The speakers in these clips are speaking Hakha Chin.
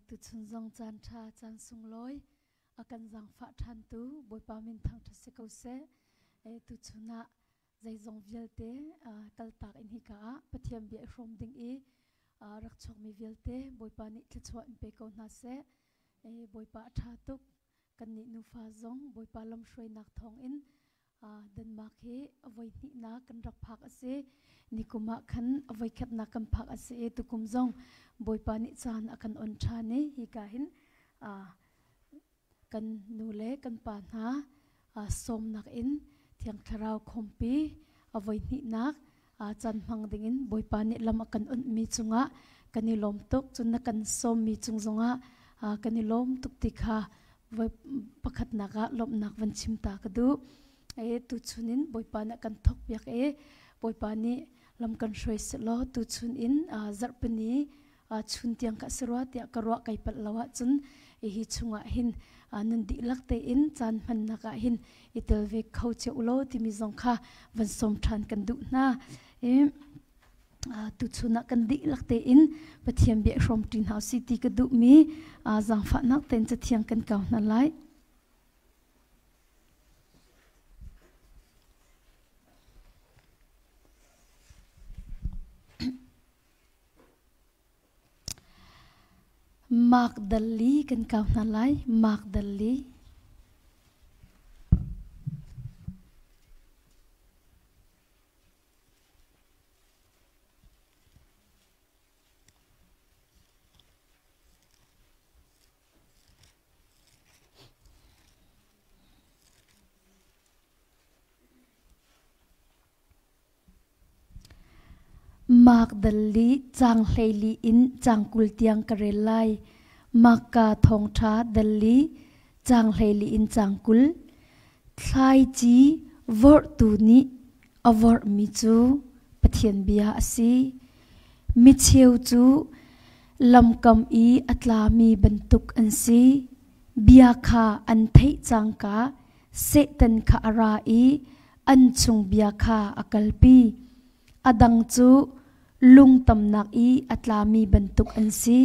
Tuchun zong caan ṭha caan sunglawi a kan zaangfah ṭhantu Bawipa min thangṭhat si ko seh. Tuchun ah zeizong vialte kaltak in hika ah Pathian bia i hrawm ding i rak chuakmi vialte Bawipa nih thluachuah in pe ko hna seh. Bawipa a ṭha tuk. Kannih nufa zong Bawipa lamhruainak thawngin Denmark hi a voihnihnak kan rak phak a si. Nikum ah khan a voikhatnak kan phak a si i tukum zong Bawipa nih caan a kan on ṭhan i hika hin kan nu le kan pa hna sawmnak in Thiang Thlarau khawmpi a voihnihnak caan hmang dingin Bawipa nih lam a kan onhmi cungah kan i lawm tuk. Cun na kan sawmmi cung zongah kan i lawm tuk ti kha voi pakhatnak ah lawmhnak van chim ta ka duh. E tuchun in Bawipa nih a kan thawkpiak i Bawipa nih lam kan hruai sehlaw tuchun in zarhpini chun tiang ka si rua tiah ka ruah kai palh lo ahcun hi chungah hin nan dihlak tein caan hmannak ah hin i tel ve kho cio law timi zong kha van sawm ṭhan kan duh hna. I tuchun ah kan dihlak tein Pathian bia hrawm ṭi hna usih ti ka duhmi zaangfahnak tein cathiang kan kau hna lai. Mark Dalli kan kau hna lai. Mark Dalli. Mark dal li caang 14 in caang 20 tiang ka rel lai. Marka thawngṭha dal li caang 14 in caang 20. Thlaici vorhtu nih a vorhmi cu Pathian bia a si. Micheu cu lamkam i a tlami bantuk an si. Bia kha an theih cangka Satan kha a ra i an chung bia kha a kalpi. A dang cu lungtamnak i a tlami bantuk an si.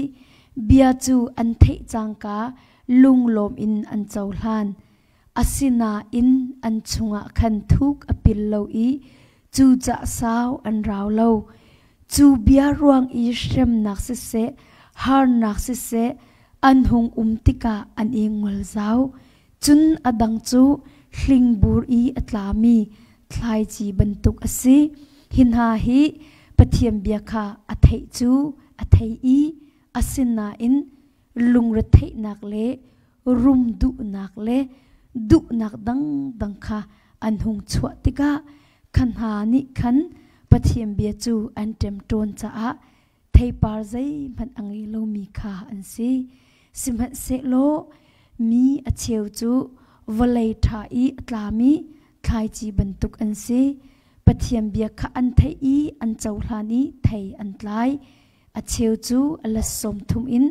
Bia cu an theih cangka lunglawm in an cohlan. Asinain an chungah khan thuk a pil lo i cucah sau an rau lo. Cu bia ruang i hremnak siseh, harnak siseh, an hung um tikah an i ngol zau. Cun a dang cu hlingbur i a tlami thlaici bantuk a si. Hi hna hi Pathian bia kha a theih cu a thei i asinain lungretheihnak le rum duhnak le duhnak dangdang kha an hung chuah tikah kha hna nih khan Pathian bia cu an ṭemṭawn caah theipar zeihmanh a ngei lomi kha an si. Sihmanhsehlaw mi a cheu cu vawlei ṭha i a tlami thlaici bantuk an si. Pathian bia kha an theih i an cohlan i thei an tlai. A cheu cu a let 30 in,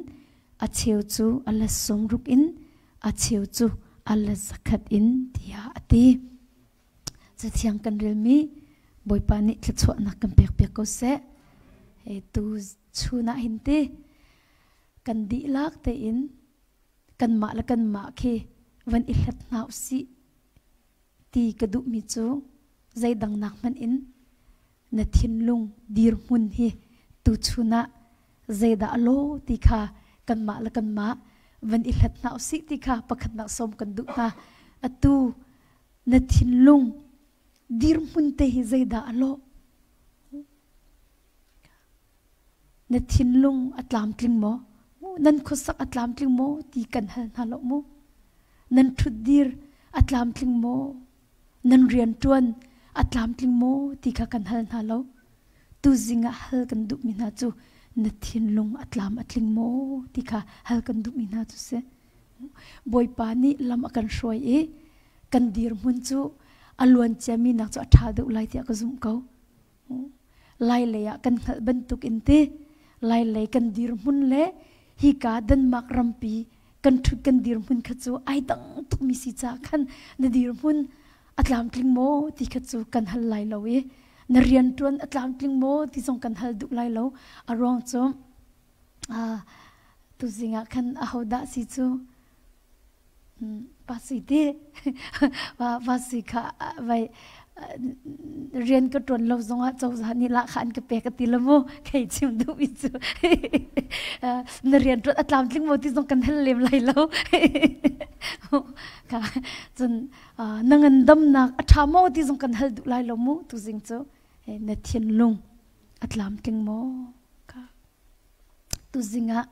a cheu cu a let 60 in, a cheu cu a let 100 in tiah a ti. Cathiang kan relmi Bawipa nih thluachuahnak kan pekpiak ko seh. He tu chun ah hin ti kan dihlak tein kanmah le kanmah khi van i hlat hna usih ti ka duhmi cu zeidang nak hmanh in na thinlung dirhmun hi tuchun ah zeidah a law ti kha kanmah le kanmah van i hlat hna usih ti kha pakhatnak sawm kan duh hna. Atu na thinlung dirhmun te hi zeidah a lawh? Na thinlung a tlamtling maw? Nan khuasak a tlamtling maw ti kan hal hna lo mu. Nan ṭhutdir a tlamtling maw? Nan rianṭuan a tlamtling maw ti kha kan hal hna lo. Tuzing ah hal kan duhmi hna cu na thinlung a tlam a tling maw ti kha hal kan duhmi hna cu si. Bawipa nih lam a kan hruai i kan dirhmun cu a luan ciami nak cu a ṭha deuh lai tiah ka zumh ko. Lai lei ah kan hngalh bantuk in ti lai lei kan dirhmun le hika Denmark rampi kan ṭhut kan dirhmun kha cu ai dang tukmi si caah khan na dirhmun a tlamtling maw ti kha cu kan hal lai lo i na rianṭuan a tlamtling maw ti zong kan hal duh lai lo. A ruang cu. Tuzing ah khan ahodah si cu? Pa sui ti. Pa sui kha vai rian ka ṭuan lo zongah cozah nih lahkhah an ka pek a ti lo mu. Kei chim duhmi cu na rian ṭuan a tlamtling maw ti zong kan hal lem lai lo. Cun na ngandamnak a ṭha maw ti zong kan hal duh lai lo mu tuzing cu. Na thinlung a tlamtling maw? Tuzing ah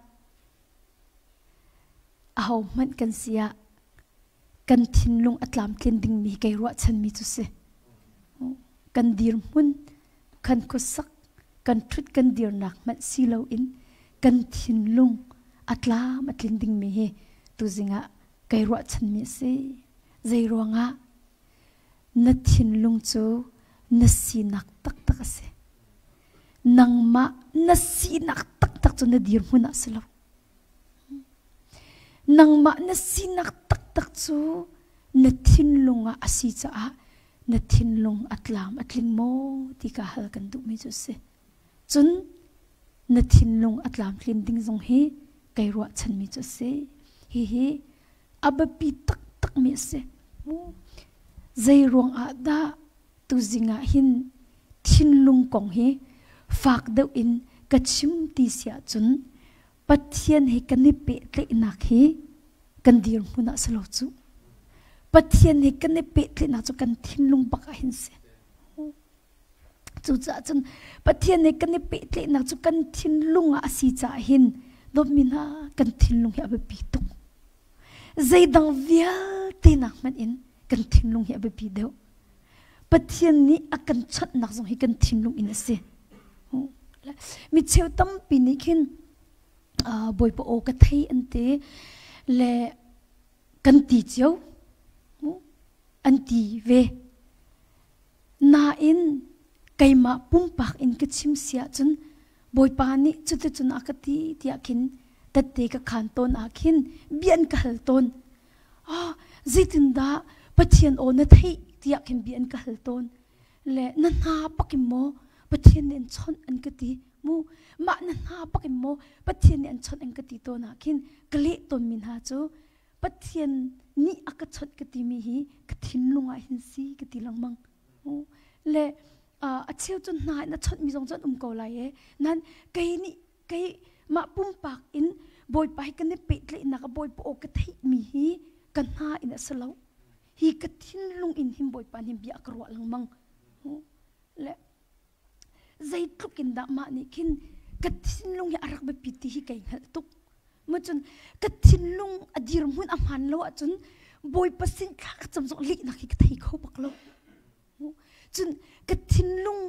ahohmanh kan si ah kan thinlung a tlamtlin dingmi kei ruahchanmi cu si. Kan dirhmun, kan khuasak, kan ṭhut kan dirnak hmanh si loin kan thinlung a tlam a tlin dingmi hi tuzing ah kei ruahchanmi a si. Zei ruangah na thinlung cu na sinak taktak a si. Nangmah na sinak taktak cu na dirhmun ah si lo. Nangmah na sinak taktak cu na thinlung ah a si caah na thinlung a tlam a tling maw ti ka hal kan duhmi cu a si. Cun na thinlung a tlamtlin ding zong hi kai ruahchanmi cu a si. Hihi a biapi taktakmi a si. Zei ruang ah dah tuzing ah hin thinlung kong hi fak deuh in ka chim ti si ahcun Pathian he kan i pehtlaihnak hi kan dirhmun ah si lo cu. Pathian he kan i pehtlaihnak cu kan thinlung bak ah hin si. Cucaah cun Pathian he kan i pehtlaihnak cu kan thinlung ah a si caah hin dawtmi hna kan thinlung hi a biapi tuk. Zeidang vialte nak hmanh in kan thinlung hi a biapi deuh. Pathian nih a kan chawnhnak zong hi kan thinlung in a si. Mi cheu tampi nih khin Bawipa aw ka thei an ti le kan ti cio an ti ve. Nain keimah pumpak in ka chim si ahcun Bawipa nih cuticun a ka ti tiah khin tette ka khaan tawn ah khin bia an ka hal tawn. Ah, zeitindah Pathian aw na theih tiah khin bia an ka hal tawn. Le na hna pakin maw Pathian nih an chawnh an ka ti mu mah na hna pakin maw Pathian nih an chawnh an ka ti tawn ah khin ka leh tawnmi hna cu Pathian nih a ka chawnh ka timi hi ka thinlung ah hin si ka ti lengmang. Le a cheu cu hna in a chawnhmi zong cu an um ko lai e. Nan kei nih kei mah pumpak in Bawipa hi kan i pehtlaihnak a Bawipa aw ka theihmi hi ka hna in a si lo. Hi ka thinlung in hin Bawipa nih bia a ka ruah lengmang. Le zeitluk in dah mah nih khin ka thinlung hi a rak biapi ti hi kai hngalh tuk. Macun ka thinlung a dirhmun a hmaan lo ahcun Bawipa sin thla ka cam zong lehnak hi ka thei kho bak lo. Cun ka thinlung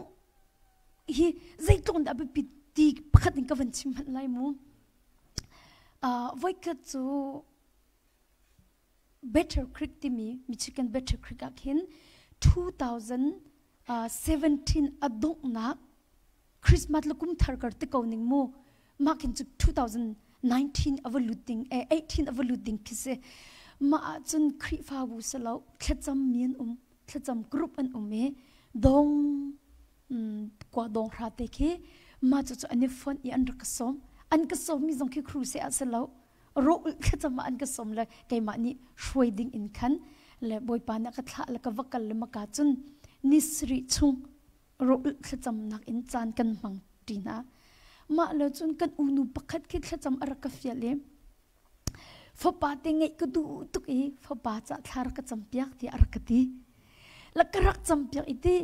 hi zeitluk in dah biapi ti pakhat in ka van chim hmanh lai mu. Voikhat cu Better Creek timi Michigan Better Creek ah khin 2017 a donghnak Christmas le kum thar kar ti ko ning mu mah khin cu 2019 a va lut ding eh 18 a va lut ding khi si mah ahcun Khrihfabu si lo thlacam mi an um thlacam group an um i dong kwa dong hra te khi mah cu cu an i fonh i an rak ka sawm an ka sawm mi zong khi crusade ah si lo rawh thlacam ah an ka sawm le keimah nih hruai ding in khan le bawipa nih a ka thlah le ka va kal le maka cun ni sarih chung rawh thlacamnak in caan kan hmang ṭi hna mah le cun kan unu pakhat khi thlacam a rak ka fial i fapa te ngeih ka duh tuk i fapa ca thla rak ka campiak tiah a rak ka ti la ka rak campiak i ti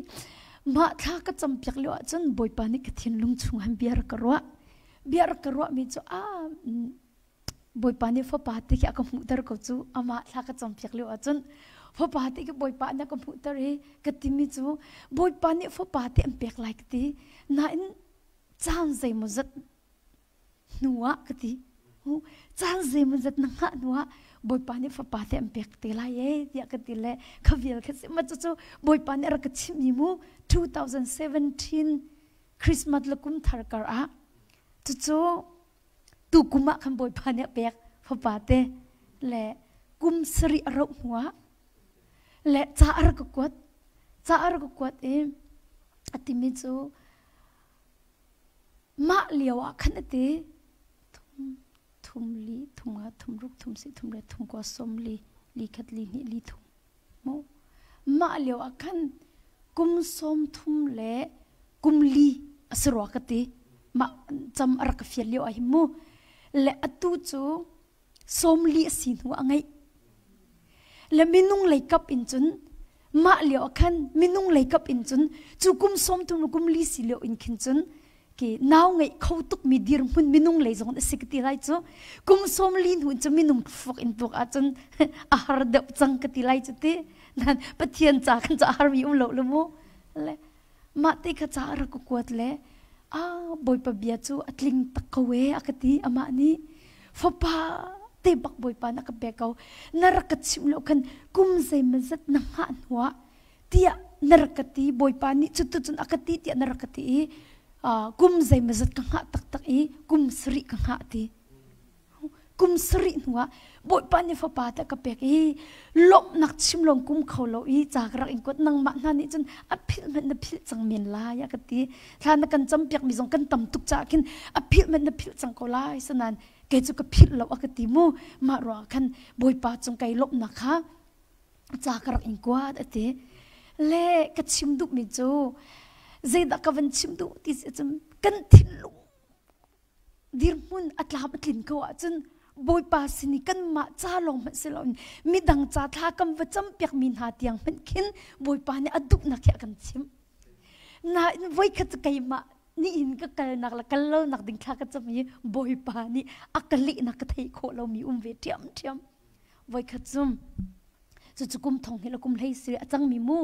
mah thla ka campiak lio ahcun bawipa nih ka thinlung chung han bia rak ka ruah bia rak ka ruahmi cu a Bawipa nih fapa te khi a ka hmuhter ko cu amah thla ka campiak lio ahcun fapa te khi Bawipa nih a ka hmuhter i ka timi cu Bawipa nih fapa te an pek lai ka ti nain caan zeimawzat hnu ah ka ti caan zeimawzat na hngah hnu ah Bawipa nih fapa te an pek te lai e tiah ka ti le kha vial kha si ma cucu Bawipa nih a rak ka chimh mi mu 2017 Christmas le kum thar kar ah cucu tu kum ah khan Bawipa nih a pek fapa te le kum sarih a rauh hnu ah le ca a rak ka kuat ca a rak ka kuat i a timi cu mah lio ah khan a ti. Thum li, thum nga, thum ruk, thum si, thum riat, thum kua, som li, li khat, li hnih, li thum. Mu. Mah lio ah khan kum sawm thum le kum li a si rua ka ti. Mah cam a rak ka fial lio ah hin mu. Le atu cu sawm li a si hnu a ngeih. Le minung lei kap in cun mah lio ah khan minung lei kap in cun cu kum sawm thum le kum li si lio in khin cun ke nau ngeih kho tuk mi dirhmun minung lei zong a si ka ti lai cu kum sawm li hnu in cu minung fuak in tuak ahcun a har deuh cang ka ti lai cu ti nan pathian ca kan ca har mi um lo lu mu le mah te kha ca rak ka kuat le a bawipa bia cu a tling tak ko e a ka ti amah nih fapa te bak bawipa na ka pek ko na rak ka chimh lo khan kum zeimazat na hngah hnuah tiah na rak ka ti bawipa nih cutu cun a ka ti tiah na rak ka ti i kum zeimazat ka hngah taktak i kum sarih ka hngah ti kum sarih hnuah bawipa nih fapa te ka pek i lawmhnak chim lawng kum kho lo i ca ka rak in kuat nangmah hna nih cun a philh hmanh na philh cang men lai a ka ti thla na kan campiak mi zong kan tam tuk caah khin a philh hmanh na philh cang ko lai sanan kei cu ka philh lo a ka ti mu mah ruah khan bawipa cung kai lawmhnak kha ca ka rak in kuat a ti le ka chim duhmi cu zeidah ka van chim duh ti si cun kan thinlung dirhmun a tlam a tlin ko ahcun Bawipa sin i kanmah ca lawng hmanh si loin midang ca thla kan va campiak mi hna tiang hmanh khin Bawipa nih a duhnak hi a kan chimh. Nain voikhat cu keimah nihin ka kalnak le kal lonak ding thla ka cam i Bawipa nih a ka lehnak ka theih khawh lomi um ve ṭhiamṭhiam. Voikhat cu cucu kum thong hnih le kum hlei si a cangmi mu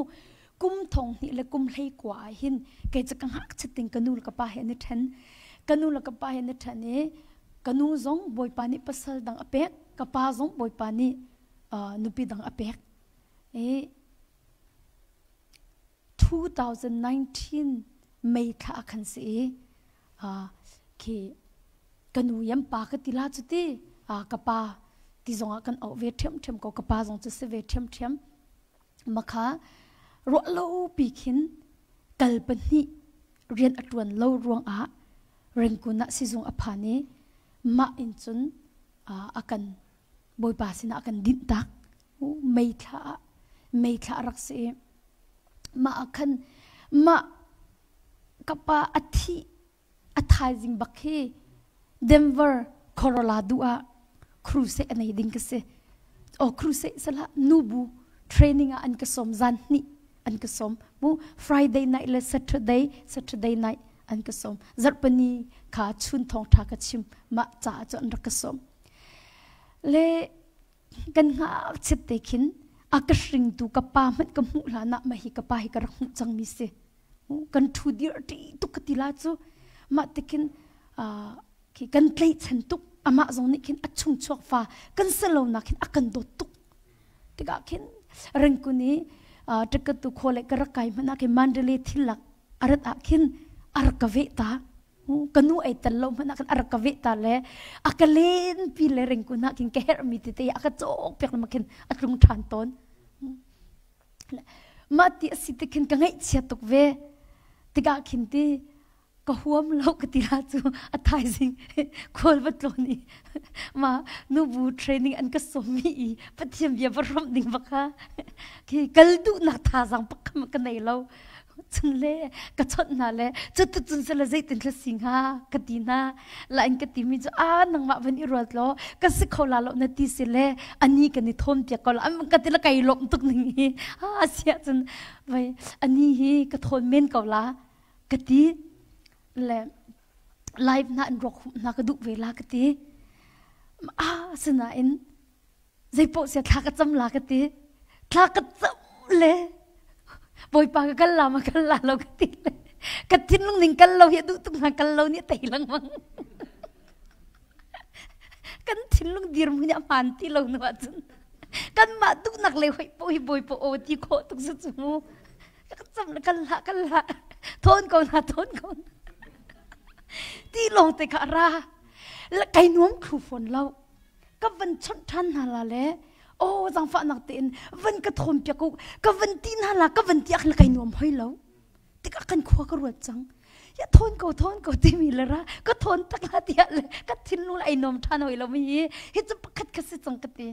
kum thong hnih le kum hlei kua ah hin kei cu ka ngakchia ting ka nu le ka pa he an i ṭhen ka nu le ka pa he an i ṭhen i ka nu zong bawipa nih pasal dang a pek ka pa zong bawipa nih nupi dang a pek i 2019 May thla ah khan si i khi ka nu yam pa ka ti la cu ti ka pa ti zongah kan auh ve ṭhiamṭhiam ko ka pa zong cu si ve ṭhiamṭhiam makha ruah lo pi khin kal pahnih rian a ṭuan lo ruangah Rangoon ah sizung a phan i mah in cun a kan bawipa sinah a kan dinh tak mei thla ah mei thla a rak si i mah ah khan mah ka pa a thih a thaizing bak hi Denver Colorado ah crusade a nei ding ka si. O crusade salah nubu training ah an ka som zan hnih an ka som mu Friday night le Saturday Saturday night an ka som zarhpani kha chun thong tha ka chim ma ca cu an rak ka som le kan ngakchiat te khin a ka hringtu ka pa hmanh ka hmuh hlan ah mah hi ka pa hi ka rak hmuh cangmi si kan ṭhu dir ṭi tuk ka ti la cu mah te khin khi kan tlaihchan tuk amah zong nih khin a chung chuak fa kan si lo nak khin a kan dawt tuk tikah khin rengkun i ṭakatu khawle ka rak kai hmanh ah khin Mandalay thil lak a rat ah khin a rak ka veh ta ka nu ei tel lo hmanh ah khan a rak ka veh ta le a ka len pi le rengkun ah khin ka herhmi tete a ka cawk piak lama khin a tlung ṭhan tawn Mah ti a si ti khin ka ngaihchia tuk ve. Tikah khin ti ka huam lo ka ti la cu a thaizing khual va tlawn i ma nubu training an ka sawmmi i Pathian bia va hrawmh ding va kha khi kal duhnak thazaang pakhat ka nei lo. Cun le ka chawnh hna le cutu cun sila zeitin thla si hnga ka ti hna. Lain ka timi cu a nangmah van i ruat law ka si kho la lo na ti si le ani kan i thawm piak ko la an ka ti la kai lawm tuk ning hi a sia cun vai ani hi ka thawn men ko la ka ti le live na an ruak hum na ka duh ve la ka ti a sinain zeipoh sia thla ka cam la ka ti thla ka cam le bawipa ka kal la ma kal la lo ka ti le ka thinlung ning kal lo hi duh tuk hna kal lo nih tei lengmang kan thinlung dirhmun hi a hmaan ti lo nu ahcun kanmah duhnak le hoi po hi bawipa aw ti khawh tuk su cu mu ka cam le kal hlah kal hlah thawn ko na thawn ko na ti lawng te kha ra la kai nuam thlu fawn lo ka van chawnh ṭhan hna la le aw zaangfahnak tein van ka thawn piak u ka van ti hna la ka van ti ah khan kai nuam hoi lo tikah kan khua ka ruat cang. Ya thawn ko thawn ko timi le ra ka thawn tak la tiah le ka thinlung le ai nom ṭhan hoi lo mi hi hi cu pakhat kha si cang ka ti.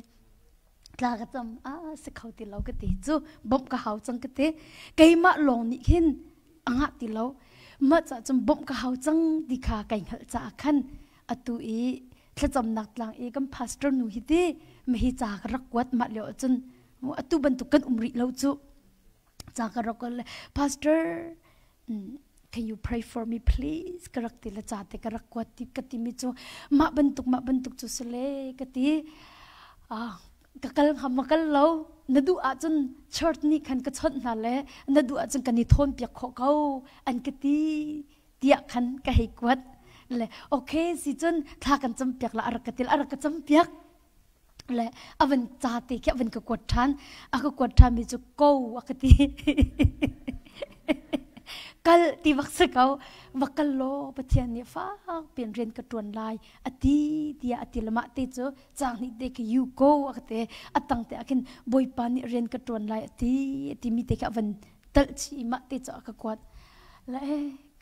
Tla ka cam a si kho ti lo ka ti cu bawmh ka hau cang ka ti. Keimah lawng nih khin a ngah ti lo. Mah ca cun bawmh ka hau cang ti kha kai hngalh caah khan atu i thlacamnak tlang i kan pastor nu hi ti mi hi ca ka rak kuat mah lio ahcun atu bantuk kan um rih lo cu. Ca ka rak kuat le pastor can you pray for me please ka rak ti le ca te ka rak kuat ti ka ti mi cu mah bantuk mah bantuk cu si le ka ti ah ka kal hnga ma kal lo na duh ahcun church nih khan ka chawnh hna le na duh ahcun kan i thawn piak khawh ko an ka ti tiah khan ka hei kuat le okay si cun thla kan cam piak la a rak ka til a rak ka cam piak le a van ca te khi a van ka kuat ṭhan a ka kuat ṭhan mi cu ko a ka ti kal ti bak si ko va kal law Pathian nih fak piin rian ka ṭuan lai a ti tiah a ti le mah te cu caang hnih te khi you go a ka ti a tang te ah khin Bawipa nih rian ka ṭuan lai a ti a ti mi te khi a van talh chih i mah te cu a ka kuat le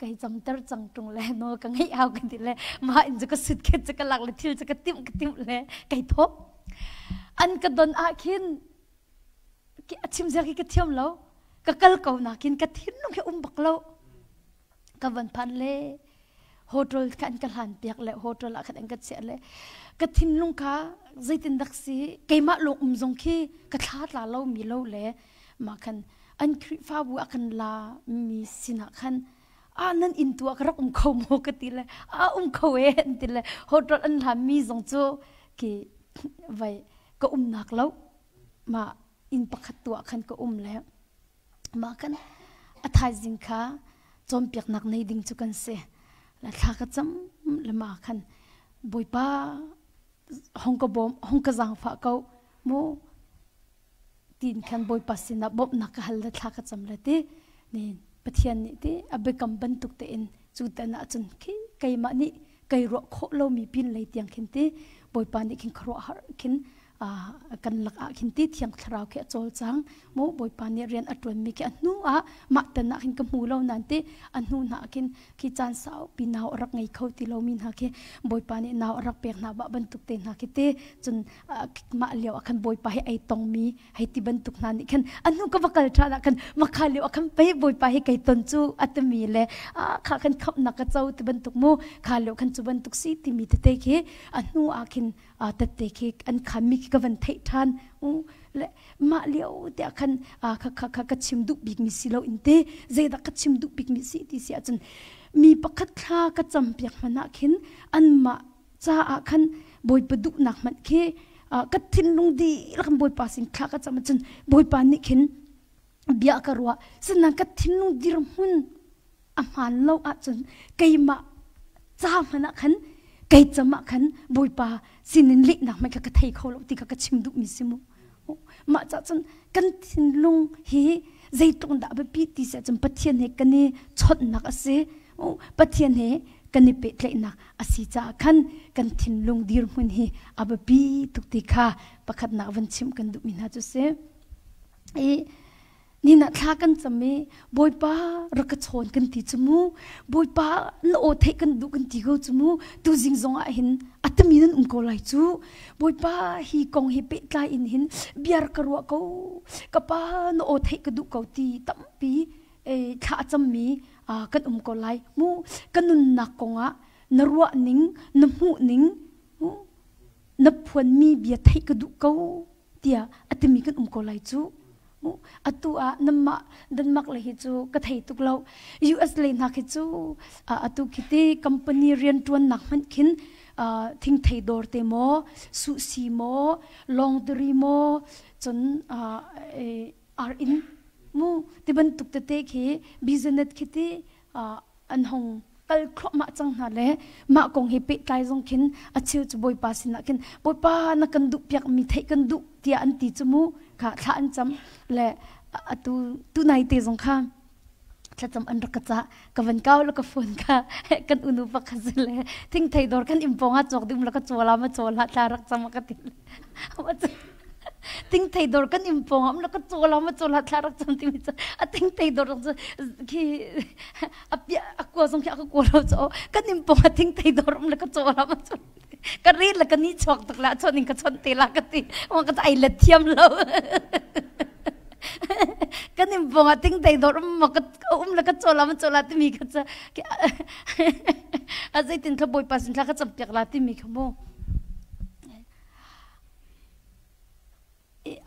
kai camter cang ṭung le nawl ka ngeih hau ka ti le mah in cu ka suitcase cu ka lak le thil cu ka timh ka timh le kai thawh an ka don ah khin a chim zia khi ka thiam lo ka kal ko nakin ka thinlung khi um bak lo ka van phan le hotel kha an ka hlan piak le hotel ah khan an ka chiah le ka thinlung kha zeitin dak si keimah lawng um zong khi ka thla tla lo mi lo le mah khan an Khrihfabu a kan la mi sinah khan a nan inn tu ah ka rak um kho maw ka ti le a um kho e an ti le hotel an hlan mi zong cu ki vai ka umnak lo ma inn pakhat tu ah khan ka um le mah kan a thaizing kha cawnpiaknak nei ding cu kan si la thla ka cam le ma khan bawipa hong ka bawm hong ka zaangfah ko mu tiin khan Bawipa sinah bawmhnak ka hal le thla ka cam le ti ni Pathian nih ti a biakam bantuk tein cu tan ahcun khi keimah nih kei ruah khawh lomi pin lei tiang khin ti Bawipa nih khin khuaruah har khin kan lak ah khin ti thiang thlarau khi a cawlcang mu Bawipa nih rian a ṭuanmi khi a hnu ah mah tan ah khin ka hmu lo nan ti a hnu hna khin khi caan saupi nau a rak ngei kho ti lomi hna khi Bawipa nih nau a rak pek hna bah bantuk te hna khi ti cun mah lio ah khan Bawipa hi ai tongmi hei ti bantuk hna nih khan a hnu ka va kal ṭhan ah khan makha lio ah khan pei Bawipa hi kei ton cu a timi le kha khan khamhnak ka co ti bantuk mu kha lio khan cu bantuk si timi tete khi a hnu ah khin tette khi an khanmi khi ka van theih ṭhan le mah lio te ah khan kha kha kha ka chim duh bikmi si lo in te zeidah ka chim duh bikmi si ti si ahcun mi pakhat thla ka cam piak hmanh ah khin anmah caah khan Bawipa duhnak hmanh khi ka thinlung dihlak in Bawipa sin thla ka cam ahcun Bawipa nih khin bia ka ruah sinain ka thinlung dirhmun a hmaan lo ahcun keimah ca hmanh ah khan kei cam ah khan Bawipa sinin lehnak hmanh kha ka thei kho lo ti kha ka chim duhmi si mu mah cah cun kan thinlung hi zeitluk dah biapi ti si ahcun Pathian he kan i chawnhnak a si Pathian he kan i pehtlaihnak a si caah khan kan thinlung dirhmun hi a biapi tuk ti kha pakhatnak van chimh kan duhmi hna cu si i Nina thla kan cam i Bawipa rak ka chawn kan ti cu mu Bawipa na aw theih kan duh kan ti ko cu mu tuzing zong ah hin a tami nan um ko lai cu Bawipa hi kong hi pehtlai in hin bia rak ka ruah ko ka pa na aw theih ka duh ko ti tampi thla a cammi kan um ko lai mu ka nunnak kong ah na ruah ning na hmuh ning na phuanmi bia theih ka duh ko tiah a timi kan um ko lai cu atu ah namah Denmark le hi cu ka thei tuk lo US le hna khi cu atu khi ti company rianṭuannak hmanh khin thingthei dawr te maw suhsi maw laundry maw cun ar inn mu ti bantuk tete khi business khi ti an hong kal thluahmah cang hna le mah kong he pehtlai zong khin a cheu cu Bawipa sinah khin Bawipa na kan duh piak mi theih kan duh tiah an ti cu mu kha thla an cam le atu tunai te zong kha thlacam an rak ka cah ka van kau la ka phone kha kan unu pakhat le thingthei dawr kan impong ah cawk ding la ka cawla ma cawla thla rak cam ka ti. Ting thei dor kan im pong am la ka chola ma chola thla rak cham timi cu a ting thei dor cu khi a pia a kua zong khi a ka kua lo cho kan im pong a ting thei dor um la ka chola ma chola ka ri la ka ni chok tuk la chon in ka chon te la ka ti ma ka ai la thiam lo kan im pong a ting thei dor um ma ka um la ka chola ma chola timi ka cha a zeitin thla bawipa sin thla ka cham piak la timi kha mu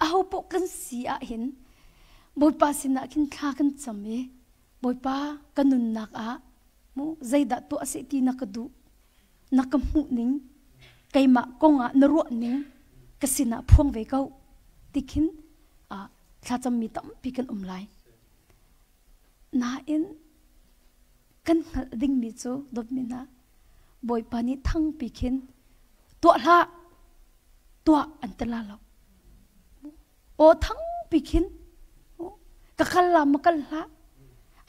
Aho paoh kan si ahhin Bawipa sinah khin thla kan cam i Bawipa ka nunnak ah mu zeidah tuah seh ti na ka duh na ka hmuh ning keimah kong ah na ruah ning ka sinah phuang ve ko ti khin thlacammi tampi kan um lai. Nain kan hngalh dingmi cu dawtmi hna Bawipa nih thangpi khin tuah hlah tuah an ti la lo. Aw thangpi khin ka kal la ma kal hlah.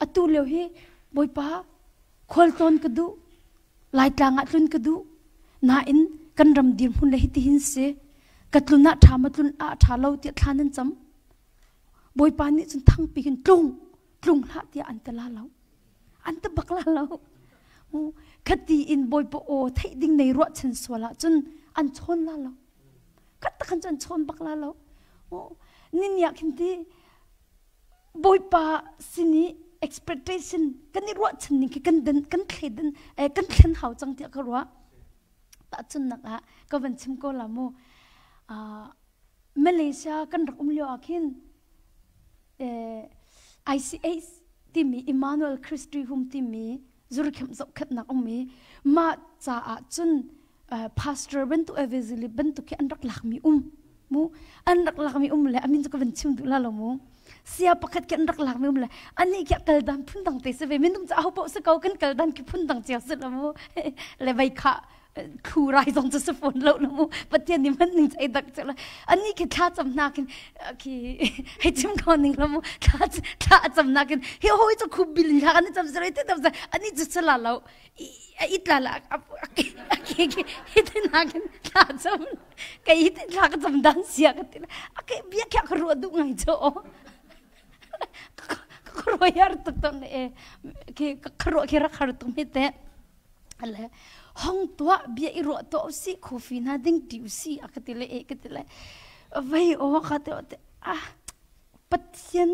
Atu lio hi Bawipa khualtlawn ka duh Laitlang ah tlun ka duh nain kan ram dirhmun le hitihin si ka tlun ah ṭha ma tlun ah ṭha lo tiah thla nan cam. Bawipa nih cun thangpi hin tlung tlung hlah tiah an ti la lo an ti bak la lo khati in Bawipa aw theih ding nei ruahchan sual ah cun an chawn la lo khat takhan cu an chawn bak la lo niniah khin ti Bawipa sin i expectation kan i ruahchan ning khi kan den kan thle kan thlen hau cang tiah ka ruah tahchunnak ah ka van chim ko la mu Malaysia kan rak um lio ah khin ICH timi Emmanuel Christy Home timi zurkhem zohkhenhnak um i mah caah cun pastor bantuk evangelist bantuk khi an rak lakmi um mu an rak lakmi um le amin cu ka van chim duh la lo mu sia pakhat khi an rak lakmi um le ani khi kal dan phun dang te si ve minung cu aho paoh si ko kan kal dan khi phun dang cio si lo mu le vei kha khu rai zong cu si fawn lo na mu pathian nih man ning chai dak chela ani khi thla cham na kin khi hei chim ko ning la mu thla thla cham na kin hi hoi chu khu bil la kan cham zre te tam ani chu chala lo i tla la a ke ke hi te na kin thla cham kai hi te thla ka cham dan sia ka ti a ke bia kya ka ru du ngai cho ka ro yar tuk ton e ki ka ro ki ra khar tuk mi te Le hong tuah bia i ruah tuah usih coffee hna ding ti usih a ka ti le e ka ti le vei aw ka te te ah Pathian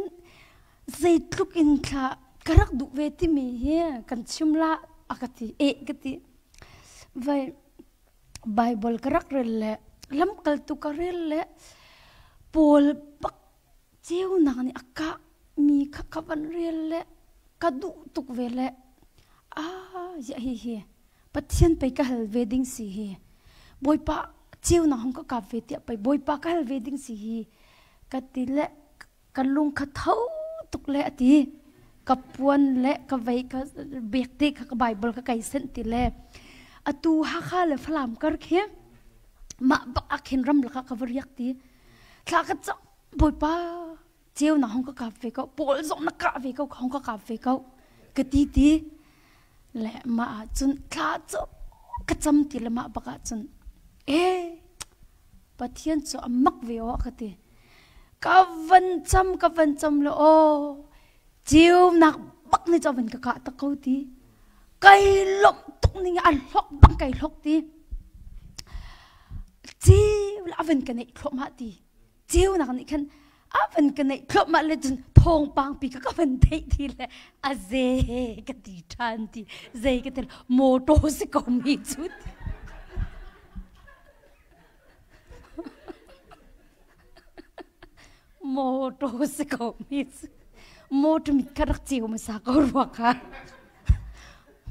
zeitluk in thla ka rak duh ve timi hi kan chim la a ka ti e ka ti vai Bible ka rak rel le lamkaltu ka rel le Paul bak ceunak nih a kah mi kha ka van rel le ka duh tuk ve le ah ziah hi hi Pathian pei ka hal ve ding si hi Bawipa ceunak hong ka kap ve tiah pei Bawipa ka hal ve ding si hi ka ti le ka lung kha tho tuk le a ti ka puan le ka vei ka bek te kha ka Bible ka kai senh ti le atu Hakha le Falam kar khi mah bak ah khin ram lakah ka va riak ti thla ka cam Bawipa ceu na hong ka kap ve ko pawl zong na kah ve ko ka hong ka kap ve ko ka ti ti le mah ah cun thla cu ka cam ti le mah bak ah cun e Pathian cu a mak ve aw ka ti ka van cam ka van cam le aw ceunak bak ni chaw van ka kah tak ko ti kai lawmh tuk ning an hlok bang kai hlok ti ceu la van ka neih thluahmah ti ceunak nih khan a van ka neih thluahmah le cun thawngpang pi ka ka van theih ti le a ze ka ti ṭhan ti zei ka ti motor si ko mi cu Motor si ko mi cu motor mit kha rak ceu hmasa ko rua kha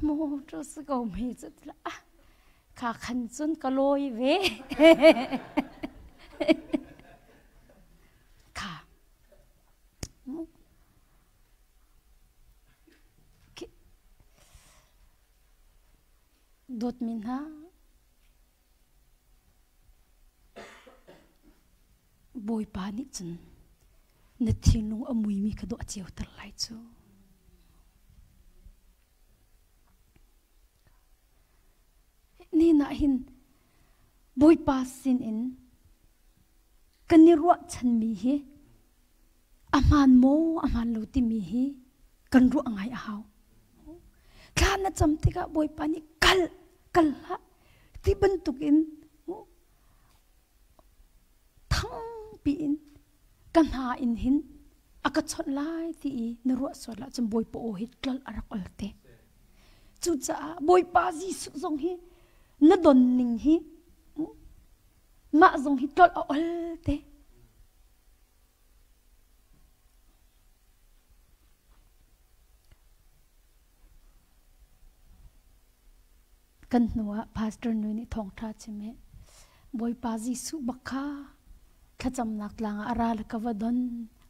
motor si ko mi cu ah kha khan cun ka lawi ve kha dawtmi hna Bawipa nih cun na thinlung a muimi kha dawh a ceuter lai cu. Ni nah hin Bawipa sinin Kan i ruahchanmi hi a hmaan maw a hmaan lo timi hi kan ruah ngai a hau. Thla na cam tikah Bawipa nih kal kal hlah ti bantukin thangpi in ka hna in hin a ka chawnh lai ti i na ruah sual ahcun Bawipa aw hi tlol a rak ol te. Cucaah Bawipa Jesuh zong hi na don ning hi mah zong hi tlolh a ol te. Kan hnu ah pastor nu nih thawngṭha chim i Bawipa Jesuh bak kha thlacamnak tlang ah a ra le ka va don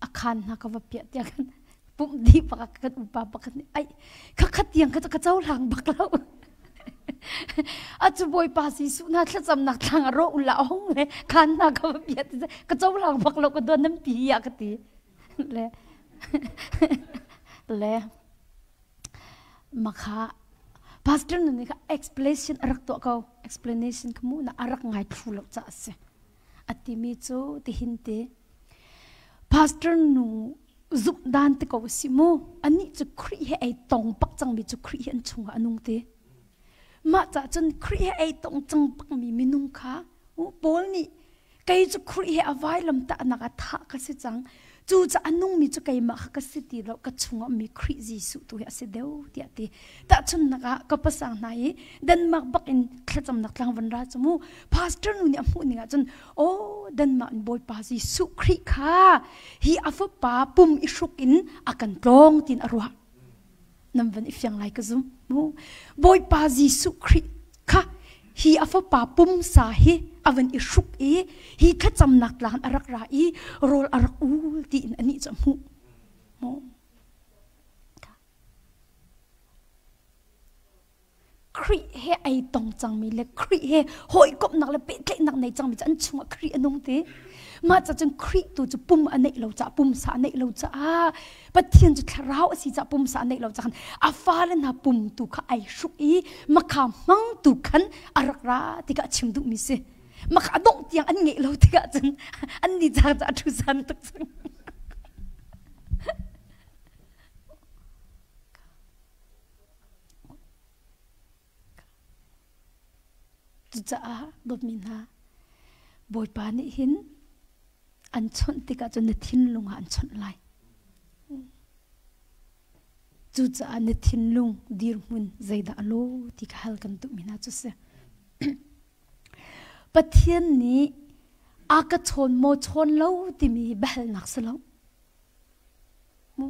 a khaan hna ka va piah tiah kan pumh dih bak kan upa pakhat nih ai khakhat tiang kha ka cohlang bak lo a cu Bawipa Jesuh hna thlacamnak tlang ah ro ula hong le khaan hna ka va piah ti ka cohlang bak lo ka don nan pi ah ka ti le le makha pastor nu nih kha explanation a rak tuah ko explanation kha mu na a rak ngai thlu lo ca a si a timi cu tihin te pastor nu zumh dan te ko si mu anih cu Khrih he ei tong pak cangmi cu Khrih hi an chungah a nung te mah ca cun Khrih he ei tong cang bakmi minung kha Paul nih Kei cu Khrih he a vailam tahnak ah thah ka si cang. Cu ca a nungmi cu keimah kha ka si ti lo, ka chungah mi Khrih Jesuh tu hi a si deuh tiah ti. Tahchunhnak ah ka pasang hna i Denmark bak in thlacamnak tlang van ra cu mu. Pastor nu nih a hmuh ning ah cun aw Denmark in Bawipa Jesuh Khrih kha hi a fapa pum i hruk in a kan tlawng tiin a ruah. Nan van i fiang lai ka zum. Mu. Bawipa Jesuh Khrih kha hi a fapa pumsa hi a van i hruk i hi thlacamnak tlang a rak ra i rawl a rak ul tiin anih cu a hmuh. Mu. Khrih he ei tong cangmi le Khrih he hawikomhnak le pehtlaihnak nei cangmi cu an chungah Khrih a nung ti. Mah ca cun Khrih tu cu pum a neih lo caah pumsa a neih lo caah Pathian cu thlarau a si caah pumsa a neih lo caah a fale hna pum tu kha ai hruk i makha hmang tu khan a rak ra tikah chim duhmi si. Makha a dongh tiang an ngeih lo tikah cun an ni caah a thu san tuk cang. Cucaah dawtmi hna, Bawipa nih hin an chawnh tikah cun na thinlung ah an chawnh lai. Cucaah na thinlung dirhmun zeidah a lo ti kha hal kan duhmi hna cu si. Pathian nih a ka chawn maw chawn lo timi biahalnak si lo. Mu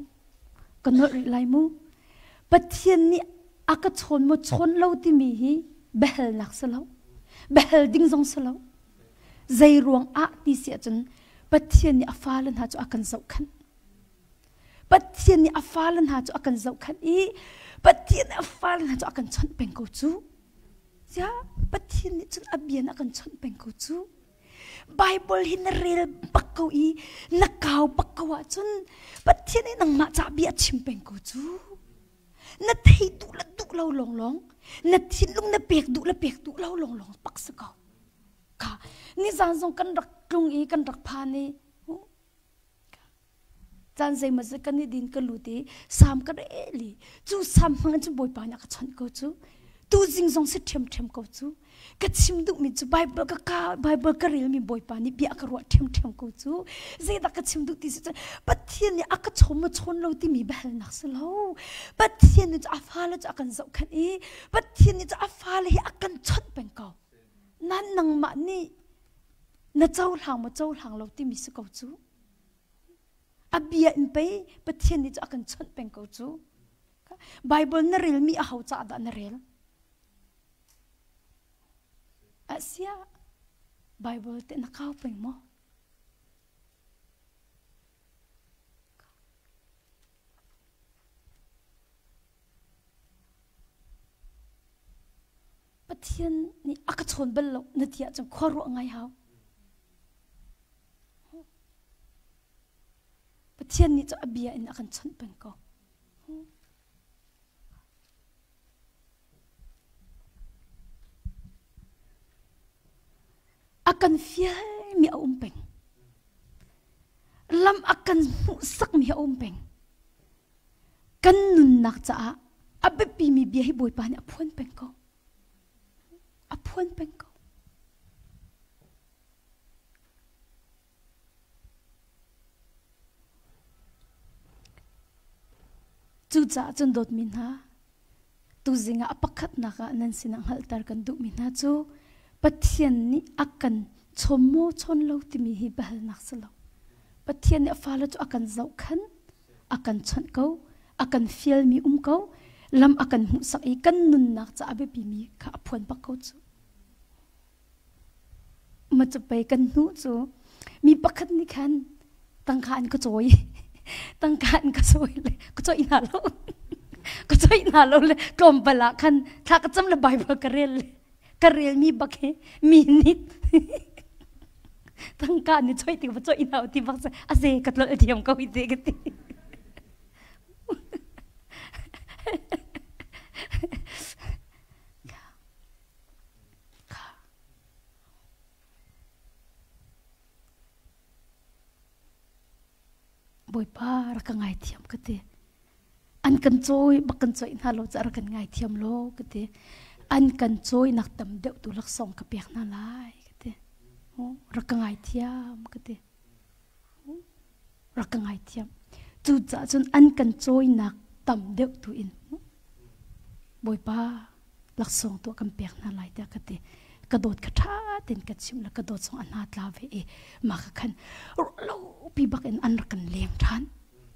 ka nolh rih lai mu. Pathian nih a ka chawn maw chawn lo timi hi biahalnak si lo. Biahal ding zong si lo. Zei ruang ah ti si ahcun Pathian nih a fale hna cu a kan zohkhanh. Pathian nih a fale hna cu a kan zohkhanh i Pathian nih a fale hna cu a kan chawnh peng ko cu. Ziah Pathian nih cun a bia in a kan chawnh peng ko cu. Bible hi na rel bak ko i na kau bak ko ahcun Pathian nih nangmah ca bia a chim peng ko cu. Na thei duh le duh lo lawnglawng, na thinlung na pek duh le pek duh lo lawnglawng pak si ko. Kha nizan zong kan rak tlung i kan rak phan i caan zeimawzat kan i din ka lut i sam ka rel i cu sam hmang in cun Bawipa nih a ka chawnh ko cu tuzing zong si ṭhiamṭhiam ko cu ka chim duhmi cu Bible ka ka Bible ka relmi Bawipa nih bia ka ruah ṭhiamṭhiam ko cu zeidah ka chim duh ti si cun Pathian nih a ka chawn maw chawn lo timi biahalnak si lo Pathian nih cu a fale cu a kan zohkhenh i Pathian nih cu a fale hi a kan chawnh peng ko nan nangmah nih na cohlang maw cohlang lo timi si ko cu A bia in pei Pathian nih cu a kan chawnh peng ko cu. Bible na relmi a ho caah dah na rel? Asia Bible te na kau peng maw? Pathian nih a ka chawn bal lo na ti ahcun khua ruah ngai hau. Pathian nih cu a bia in a kan chawnh peng ko. A kan fialmi a um peng. Lam a kan hmuhsakmi hi a um peng. Kan nunnak caah a biapimi bia hi Bawipa nih a phuan peng ko. A phuan peng ko. Cucaah cun dawtmi hna, tuzing ah a pakhatnak ah nan sinah hngalhter kan duhmi hna cu Pathian nih a kan chawm maw chawn lo timi hi biahalnak si lo. Pathian nih a fale cu a kan zohkhan, a kan chawnh ko, a kan fialmi um ko, lam a kan hmuhsak i kan nunnak ca a biapimi kha a phuan bak ko cu. Ma cu pei kan hnu cu mi pakhat nih khan tangka an ka cawi tangka an ka cawi le ka cawih hna lo ka cawih hna lo le tlawmpal ah khan thla ka cam le Bible ka rel le ka rel mi bak hi mi nih tangka ni cawih tik va cawih hna ti bak a ze ka tlolh thiam ko hi te ka ti. Bawipa rak ka ngaithiam ka ti. An kan cawi bak kan cawih hna lo caah rak kan ngaithiam law ka ti. An kan cawinak tam deuh tu laksawng ka pek hna lai ka ti. Rak ka ngaithiam ka ti. Rak ka ngaithiam. Cucaah cun an kan cawinak tam deuh tu in Bawipa laksawng tuah kan pek hna lai tiah ka ti. Ka dawt kha ṭha tein ka chimh le ka dawt zong a hna tla ve i mah ka khan lo pi bak in an rak kan leng ṭhan.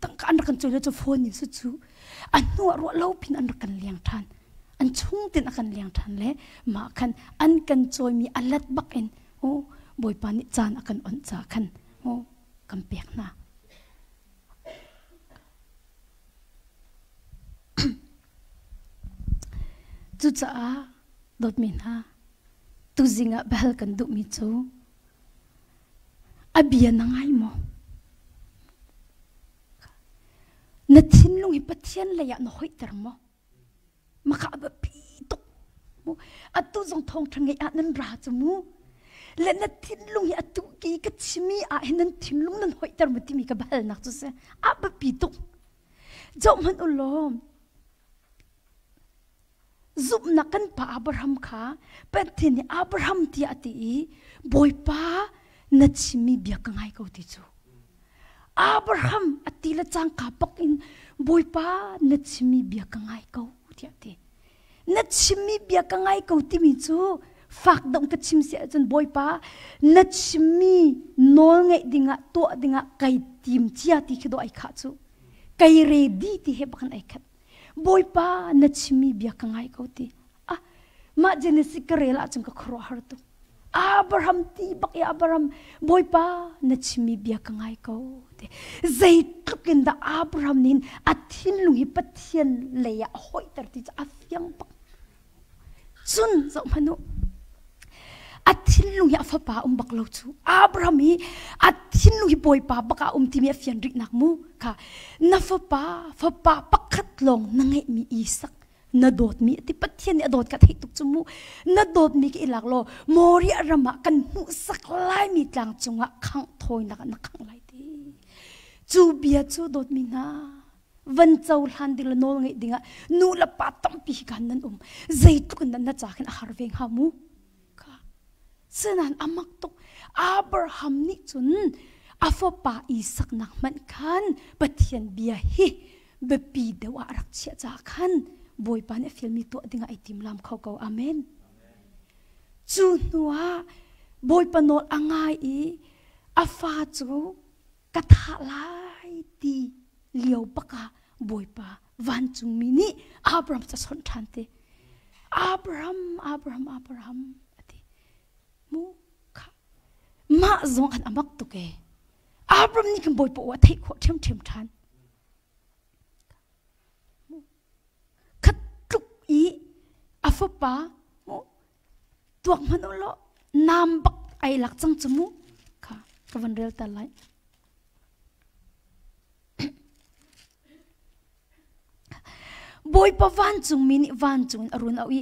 Tangka an rak kan cawi cu phone in su cu a hnu ah ruah lo pin an rak kan leng ṭhan. An chung tin a kan leng ṭhan le mah khan an kan cawimi a lat bak in oh Bawipa nih caan a kan onh ca khan oh kan pek hna. Cucaah dawtmi hna, tuzing ah biahal kan duhmi cu a bia na ngai maw? Na thinlung hi Pathian lei ah na hoihter maw? Maka a biapi tuk. Atu zong thawngṭha ngeih ah nan ra cu mu. Le na thinlung hi atu ki ka chimi ah hin nan thinlung nan hoihter mu timi ka biahalnak cu si. A biapi tuk. Zoh hmanh u law, zumhnak kan pa Abraham kha Pathian nih Abraham tiah a ti i Bawipa na chimmi bia ka ngai ko ti cu. Abraham a ti le cangka bak in Bawipa na chimmi bia ka ngai ko tiah a ti. Na chimmi bia ka ngai ko timi cu fak dong ka chim si ahcun Bawipa na chimmi nawl ngeih dingah tuah dingah kai tim cia ti khi dawh ai khah cu. Kai ready ti he bakan ai khat. Bawipa na chimmi bia ka ngai ko ti. Ah mah Genesis ka rel ahcun ka khuaruahhar tuk. Abraham ti bak i Abraham Bawipa na chimmi bia ka ngai ko ti. Zeitluk in dah Abraham nih a thinlung hi Pathian lei ah a hoihter ti cu a fiang bak. Cun zoh hmanh u. A thinlung hi a fapa um bak lo cu. Abraham hi a thinlung hi Bawipa bak ah um timi a fian rihnak mu kha na fapa fapa pakhat lawng na ngeihmi Isak na dawtmi ati Pathian nih a dawt ka theih tuk cu mu na dawtmi ka i lak law Moriah ram ah kan hmuhsak laimi tlang cungah khangh thawinak ah na khangh lai ti cu bia cu dawtmi hna van cohlan ding le nawl ngeih dingah nu le pa tampi hi kan nan um zeitluk in na ca khin a har ve hnga mu ka sinan amak tuk Abraham nih cun a fapa Isak nak hmanh khan Pathian bia hi biapi deuh ah a rak chiah caah khan Bawipa nih a fialmi tuah dingah ai timlam kho ko. Amen. Cu hnuah Bawipa nawl a ngai i a fa cu ka thah lai ti lio bak ah Bawipa vancungmi nih Abraham cu a chawnh ṭhan te. Abraham, Abraham, Abraham a ti. Mu kha mah zong an amak tuk ee. Abraham nih khan Bawipa aw a theih khawh ṭhiamṭhiam ṭhan. Khat tluk i a fapa tuak hmanh u law nam bak ai lak cang cu mu kha ka van rel ta lai. Bawipa vancungmi nih vancung in a run auh i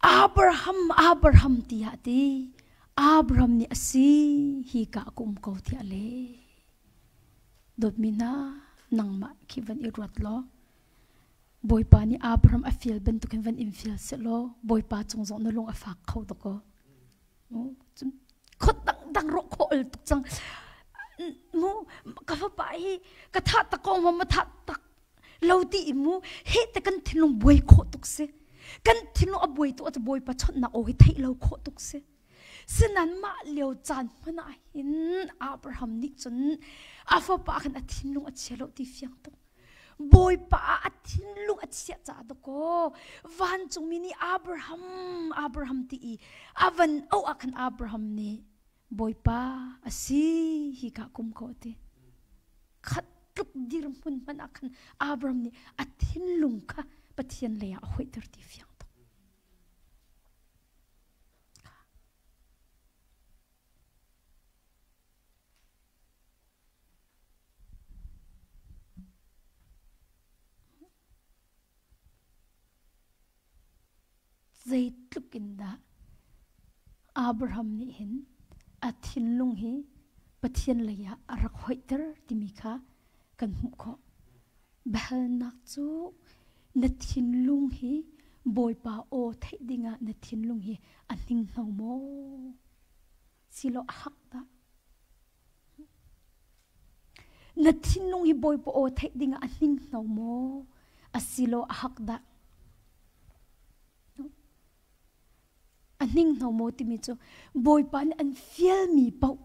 Abraham, Abraham tiah a ti. Abraham nih a si, hi ka ka um ko tiah a leh. Dawtmi hna, nangmah khi van i ruat law, Bawipa nih Abraham a fial bantukin van in fial sehlaw Bawipa cung zong na lung a fak kho tuk ko. Cun khot dangdang rawh khawh ol tuk cang. Mu ka fapa hi ka thah tak ko ma ma thah tak lo ti i mu he te kan thinlung buai khawh tuk si. Kan thinlung a buai tuk a Bawipa chawnhnak aw hi theih lo khawh tuk si. Sinan mah lio caan hmanh ah hin Abraham nih cun a fapa khan a thinlung a chia lo ti fiang tuk. Bawipa ah a thinlung a chiah caah dakaw vancungmi nih Abraham, Abraham ti i a van auh ah khan Abraham nih Bawipa a si hi ka kum ko a ti. Khat tluk dirhmun hmanh ah khan Abraham nih a thinlung kha Pathian lei ah a hoihter ti fiang tuk. Zeitluk in dah Abraham nih hin a thinlung hi Pathian lei ah a rak hoihter timi kha kan hmuh khawh. Biahalnak cu na thinlung hi Bawipa aw theih dingah na thinlung hi a hninghno maw? Silo a hak dah? Na thinlung hi Bawipa aw theih dingah a hninghno maw? Asilo a hak dah? A hninghno maw timi cu Bawipa nih an fialmi paoh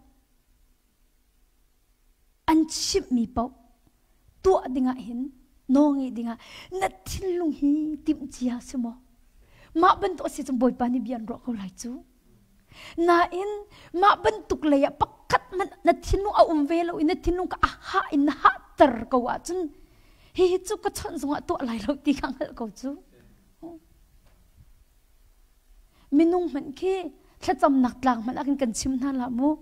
an chimhmi paoh tuah dingah hin nawl ngeih dingah na thinlung hi timhcia si maw? Mah bantuk a si cun Bawipa nih bia an ruah ko lai cu. Nain mah bantuk lei ah pakhat hmanh na thinlung a um ve lo i na thinlung ka a hah in na hahter ko ahcun hihi cu ka chawnh zongah tuah lai lo ti kha hngalh ko cu. Minung hmanh khi thlacamnak tlang hmanh ah kan chim hna lah mu.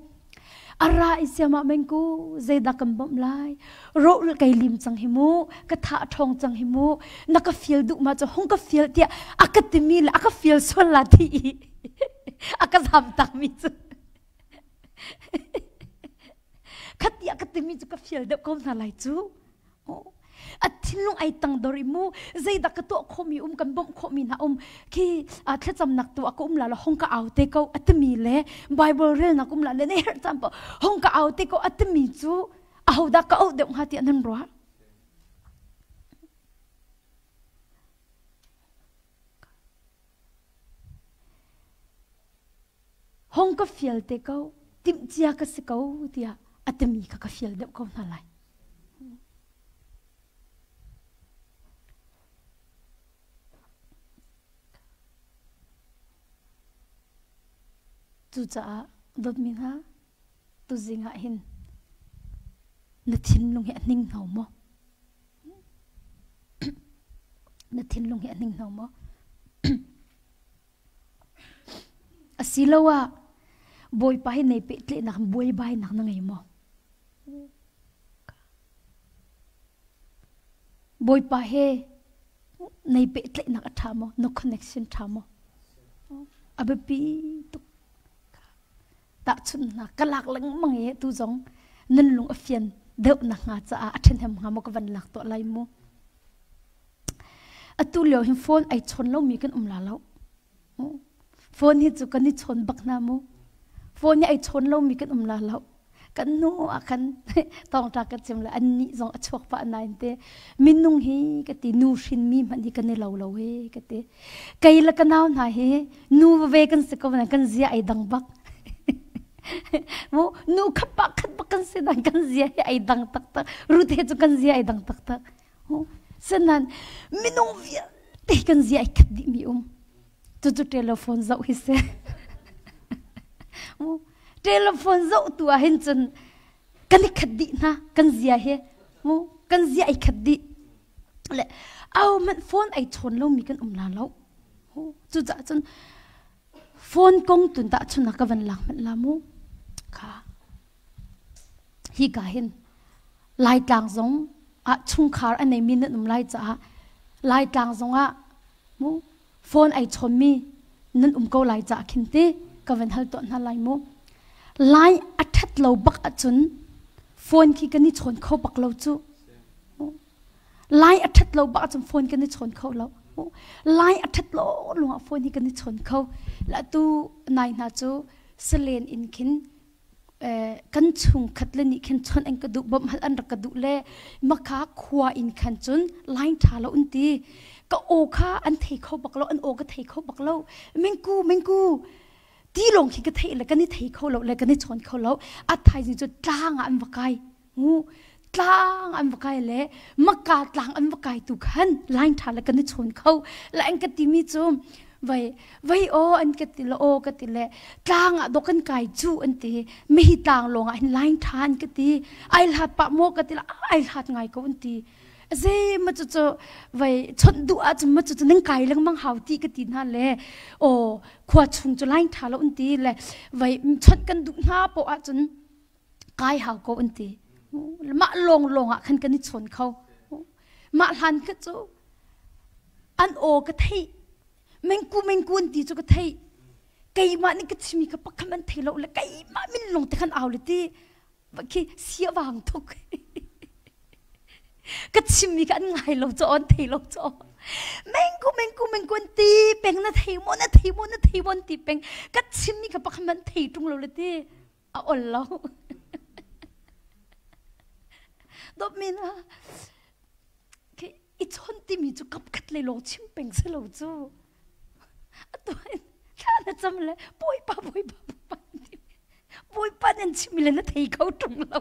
A ra i siamah meng ku zeidah kan bawmh lai rawh kai lim cang hi mu ka tha ṭhawng cang hi mu na ka fial duh ma cu hung ka fial tiah a ka timi le a ka fial sual la ti i a ka zam tak mi cu khat tiah ka timi cu ka fial deuh ko hna lai cu a thinlung ai tang dor i mu zeidah ka tuah khawhmi um kan bawmh khawhmi hna um khi thlacamnak tu a ka um la la hong ka au te ko a timi le bible relnak um la le ne herh caan paoh hong ka au te ko a timi cu ahodah ka auh deuh hnga tiah nan ruah Hong ka fial te ko, timhcia ka si ko tiah a timi kha ka fial deuh ko hna lai. Cucaah dawtmi hna, tuzing ah hin na thinlung hi a hninghno maw? Na thinlung hi a hninghno maw? Asiloah Bawipa hi nei pehtlaihnak buaibainak na ngei maw? Bawipa he nei pehtlaihnak a ṭha maw? Na connection ṭha maw? A biapi tuk. Tahchunhnak ka lak lengmang i tu zong nan lung a fian deuh nakhnga caah a ṭhahnem hnga maw ka van lak tuah lai mu. Atu lio hin phone ai chawn lomi kan um la lo. Phone hi cu kan i chawn bak hna mu. Phone hi ai chawn lomi kan um la lo. Kan nu ah khan tawngṭa ka chim le annih zong a chuak pah nain te minung hi ka ti nu hrinmi hmanh hi kan i lo lo he ka ti. Kei le ka nau hna hi nu ve kan si ko na kan zia ai dang bak. Mu nu khat pa khat bak kan si dan kan zia hi ai dang taktak. Rute cu kan zia ai dang taktak. Senan minung vialte kan zia ai khat dih mi um. Cucu telephone zoh hi si. Mu telephone zoh tu ah hin cun kan i khat dih hna kan zia hi mu kan zia ai khat dih. Le au man phone ai chawn lo mi kan um la lo. Cucaah cun phone kong tun tah chun ka van lak hmanh la mu. Kha hi ka hin Laitlang zong ah chungkhar a neimi nan um lai caah Laitlang zong ah mu phone ai chawnmi nan um ko lai caah khin ti ka van hal tuah hna lai mu. Lai a ṭhat lo bak ahcun Phone khi kan i chawn kho bak lo cu. Lai a ṭhat lo bak ahcun phone kan i chawn kho lo. Lai a ṭhat lo lungah phone hi kan i chawn kho. La tu nai hna cu salen in khin kan chungkhat le nih khin chawnh an ka duh bawmh hal an rak ka duh le maka khua in khan cun line ṭha lo an ti ka aw kha an thei kho bak lo an aw ka thei kho bak lo mengku mengku ti lawng khi ka theih le kan i thei kho lo le kan i chawn kho lo a thaizing cu tlang ah an va kai ngu tlang an va kai le maka tlang an va kai tu khan line ṭha le kan i chawn kho la an ka timi cu vai vai aw an ka ti le aw ka ti le tlang ah dok kan kai cu an ti mihi tlang lawng ah hin line ṭha an ka ti ai hlat pah maw ka ti le ai hlat ngai ko an ti zei ma cu cu vai chawnh duh ahcun ma cu cu nan kai lengmang hau ti ka ti hna le aw khua chung cu line ṭha lo an ti le vai chawnh kan duh hna poh ahcun kai hau ko an ti mah lawng lawng ah khan kan i chawn kho mah hlan kha cu an aw ka theih mengku mengku an ti cu ka theih keimah nih ka chimi kha pakhat an thei lo le keimah min lawng te khan au le ti khi sia vang thuk ka chimmi kha an ngai lo cho an thei lo cho mengku mengku mengku an ti peng na thei mo na thei mo na thei mo an ti peng ka chimmi kha pakhat an thei tung lo le ti a ol lo dawtmi na i chon timi cu kapkhat le lawng chim peng si lo cu atu thla na cam le bawipa bawipa bawipa bawipa nan chim le na thei kho ṭung lo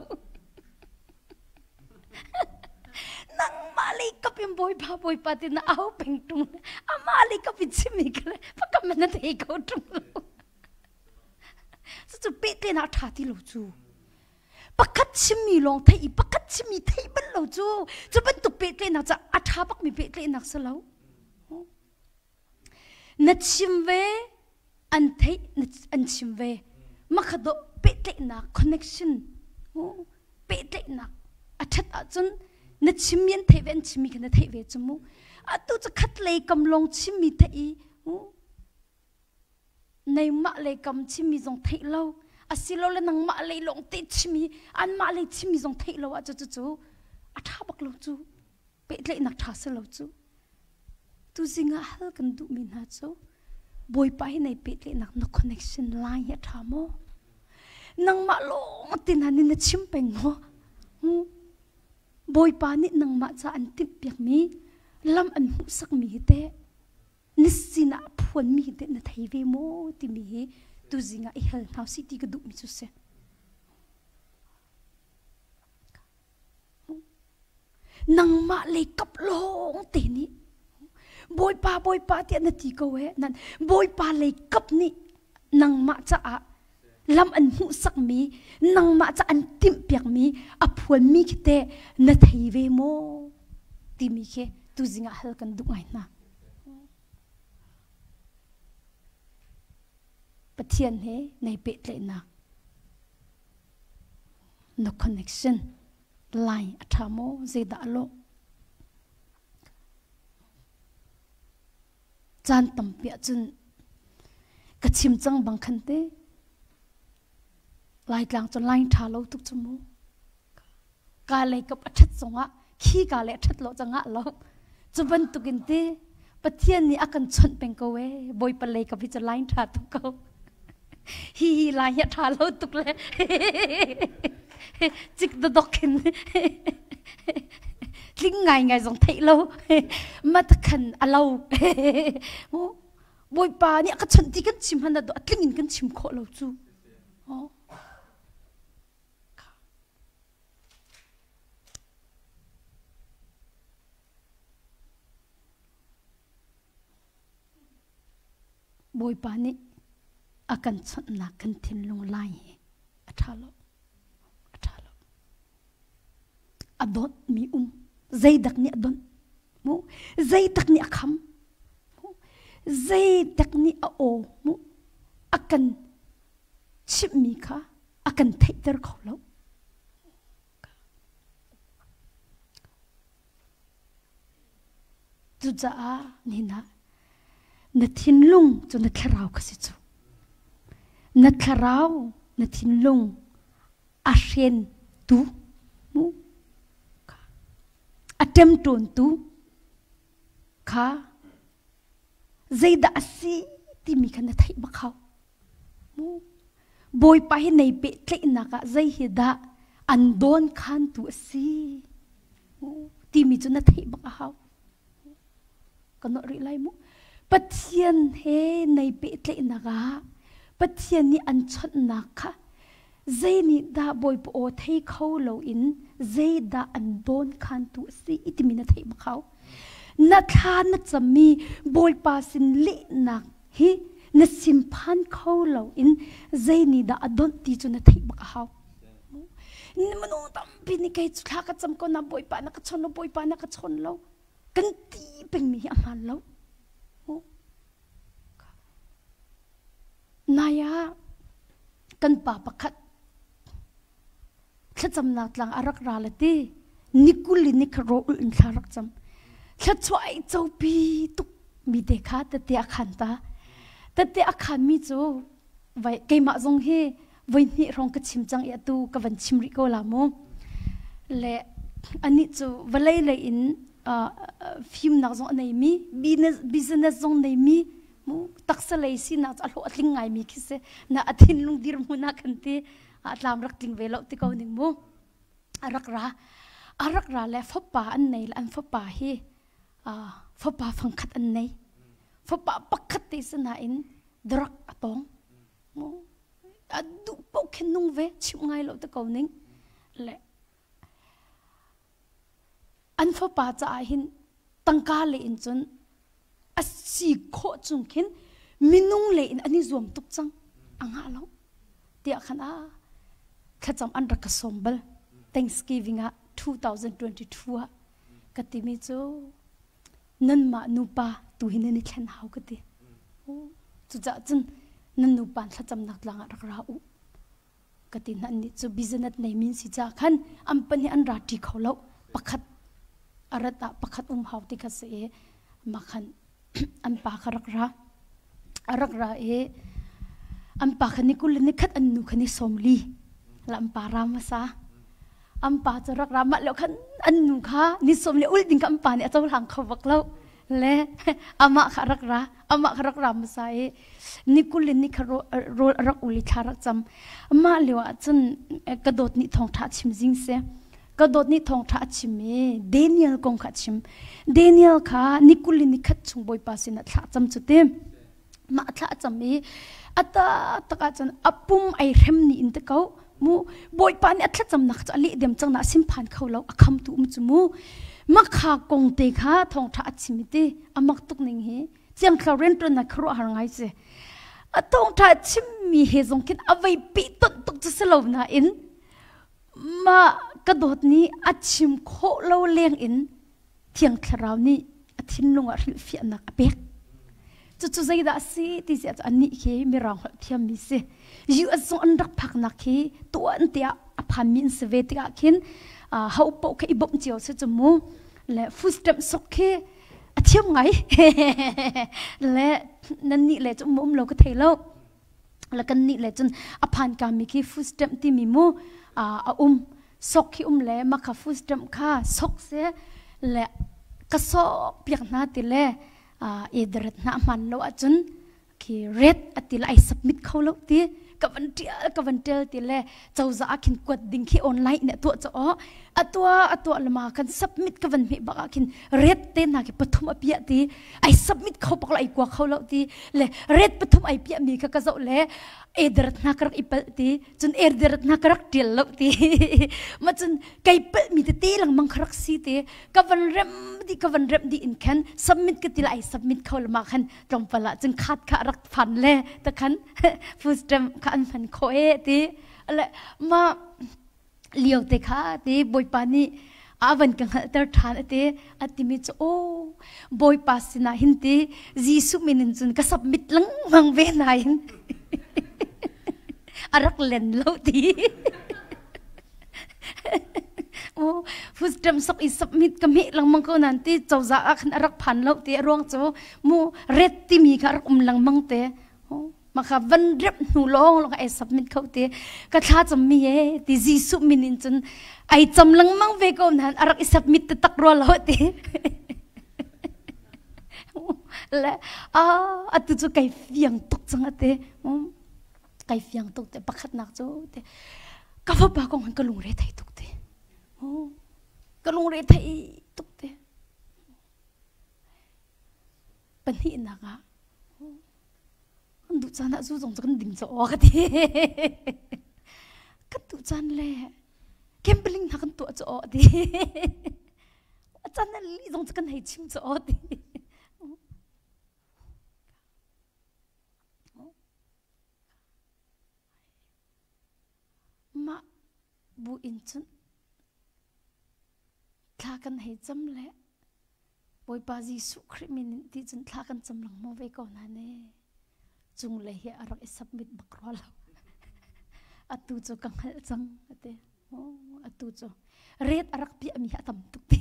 nangmah lei kap in bawipa bawipa ti na au peng ṭung amah lei kap in chimi ka le pakam na thei kho ṭung lo Cucu pehtlaihnak a ṭha ti lo cu. Pakhat chimmi lawng theih i pakhat chimmi theih bal lo cu cu bantuk pehtlaihnak cu a ṭha bakmi pehtlaihnak si lo. Na chim ve, an theih, an chim ve. Makha dawh pehtlaihnak connection pehtlaihnak a ṭhat ahcun na chimmi an theih ve an chimmi kha na theih ve cu mu. Atu cu khat lei kam lawng chimmi theih i Neimah lei kam chimmi zong theih lo asilole nangmah lei lawng te chimi anmah lei chimmi zong theih lo ah cu cu a ṭha bak lo cu pehtlaihnak ṭha si lo cu tuzing ah hal kan duhmi hna cu Bawipa hi nei pehtlaihnak na connection line hi a ṭha maw nangmah lawng te hna nih na chim peng maw Bawipa nih nangmah ca an timhpiakmi lam an hmuhsakmi hi teh na sinah a phuanmi hi teh na thei ve maw timi hi tuzing ah i hal hna usih ti ka duhmi cu si. Nangmah lei kap lawng te nih Bawipa Bawipa tiah na ti ko eh nan Bawipa lei kap nih nangmah caah lam an hmuhsakmi nangmah ca an timhpiakmi a phuanmi khi teh na thei ve maw timi khi tuzing ah hal kan duh ngai hna. Pathian he nei pehtlaihnak na connection line a ṭha maw zeidah a lawh Caan tampi ahcun ka chim cang bang khan te Laitlang cu line ṭha lo tuk cu mu. Ka lei kap a ṭhat zongah khi ka le a ṭhat lo cangah lo. Cu bantukin te Pathian nih a kan chawnh peng ko ee. Bawipa lei kap hi cu line ṭha tuk ko. Hi hi lai hi a ṭha lo tuk le cik dodok in tling ngaingai zong theih lo matakhan a lo bawipa nih a ka chawnh ti kan chim hmanh ah tling in kan chim khawh lo cu Bawipa nih a kan chawnhnak kan thinlung lai hi a ṭha lo. A ṭha lo. A dawtmi um. Zeidak nih a donh. Mu. Zeidak nih a kham. Mu. Zeidak nih a aw. Mu. A kan chimhmi kha a kan theihter kho lo. Cucaah nihin ah na thinlung cu na thlarau kha si cu. Na thlarau, na thinlung a hrentu. A ṭemṭawntu kha zeidah a si timi kha na theih bak hau. Mu Bawipa hi nei pehtlaihnak ah zei hi dah an dawn khantu a si timi cu na theih bak a hau. Ka nolh rih lai mu. Pathian he nei pehtlaihnak ah Pathian nih an chawnhnak kha zei nih dah Bawipa aw thei kho loin zeidah an dawn khantu a si timi na theih bak hau. Na thla na cammi Bawipa sin lehnak hi na simphan kho loin zei nih dah a donh ti cu na theih bak a hau. Minung tampi nih kei cu thla ka cam ko na Bawipa na ka chawn lo Bawipa na ka chawn lo kan ti pengmi hi a hmaan lo. Nai ah kan pa pakhat thlacamnak tlang a rak ra le ti nikul in nikhat ro ulh in thla rak cam thluachuah ai copi tuk mi te kha tete a khan ta tete a khan mi cu vai keimah zong hi voi hnih hrawng ka chim cang i atu ka van chim rih ko la mu le anih cu vawlei lei in fimnak zong a nei mi business zong nei mi mu taksa lei sinak cu a hlawh a tling ngai mi khi si na a thinlung dirhmun ah kan ti a tlam rak tling ve lo ti ko ning mu a rak ra a rak ra le fapa an nei le an fapa hi fapa fangkhat an nei fapa pakhat te sinain drug a tong mu a duh paoh khin nung ve chimh ngai lo te ko ning le an fapa caah hin tangka le in cun a si khawh chung khin minung le in an i zuam tuk cang a ngah lo tiah khan a thlacam an rak ka sawm bal Thanksgiving ah 2022 ah ka timi cu nanmah nupa tu hi nan i thlen hau ka ti cucaah cun nan nupa thlacamnak tlang ah rak ra u ka ti hna nih cu business nei min si ca khan an pahnih an ra ṭi kho lo pakhat a rat ah pakhat um hau ti kha si i mah khan an pa kha rak ra a rak ra i an pa kha ni kul le ni khat an nu kha ni sawm li la an pa ra hmasa an pa cu rak ra mah lo khan an nu kha ni sawm le ul ding kha an pa nih a cohlang kho bak lo le amah kha rak ra amah kha rak ra hmasa i ni kul le ni kha rawl a rak ul i thla rak cam mah lio ah cun ka dawt nih thawngṭha chim zing si ka dawt nih thawngṭha a chim i Daniel kong kha a chim Daniel kha ni kul le ni khat chung Bawipa sinah thla cam cu ti mah thla cam i a tak ahcun a pum ai hrem ni in te ko mu bawipa nih a thlacamnak cu a leh diam cang na a simphan kho lo a khamtu um cu mu makha kong te kha thawngṭha a chim ti a mak tuk ning hi ciangthlo rianṭuannak khuaruahhar ngai si a thawngṭha chimmi he zong khin a vei pi ton tuk cu si lo nain mah ka dawt nih a chim khawh lo leng in Thiang Thlarau nih a thinlung ah hrilhfiahnak a pek. Cucu zeidah a si ti si ahcun anih khi mirang holh thiammi si. US zong an rak phaknak khi tuan tiah a phanmi an si ve tikah khin ho paoh kha i bawmh cio si cu mu. Le food stamp sok khi a thiam ngai. Le nan nih le cu um um lo ka thei lo. Le kan nih le cun a phan kami khi food stamp timi mu a um. Sok khi um le makha food stamp kha sok se le ka sok piak hna ti le edret hna hman lo ahcun khi red ati le ai submit kho lo ti ka van tial ka van tial ti le cozah ah khin kuat ding khi online in atuah cho atua atua lama kan submit ka van hme bak ah khin red te na khi pathum apia ti ai submit kho bak lo ai kua kho lo ti le red pathum ai pia mi kha ka zoh le edret hna ka rak i palh ti cun erdirat na ka rak tial lo ti ma cun kei palh mi tete lengmang ka rak si te ka van rem di ka van rem di in khan submit ka ti lai submit kho lama khan tlawmpal ah cun khat kha rak phan le ta khan food stamp kha an hman kho e ti le ma lio te kha ti bawipa nih a van ka hngalhter ṭhan ati a timi cu aw bawipa sinah hin ti Jesuh min in cun ka submit lengmang ve nain a rak len lo ti aw food sok i submit ka meh lengmang ko nan ti cozah ah khan a rak phan lo ti a ruang cu mu ret timi kha a rak um lengmang te. Maka van rep hnu lawng lawng ai submit kho te. Ka thla cam mi e ti Jesuh min in cun ai cam lengmang ve ko nan a rak i submit te tak rua lo ti. Le a atu cu kai fiang tuk cang ate. Kai fiang tuk te pakhat nak cu te. Ka fapa kong han ka lungre thei tuk te. Ka lungre thei tuk te. Pahnihnak ah kan duh caan ah zu zong cu kan ding caw ka ti. Kan duh caan le gambling hna kan tuah caw ti. A caan ah lih zong cu kan hei chim caw ti. Mah bu in cun thla kan hei cam le Bawipa Jesuh Khrih min in ti cun thla kan cam lengmang ve ko hna ne. Cunglei hi a rak i submit bak rua lo. Atu cu ka hngalh cang ati. Atu cu ret a rak piahmi hi a tam tuk ti.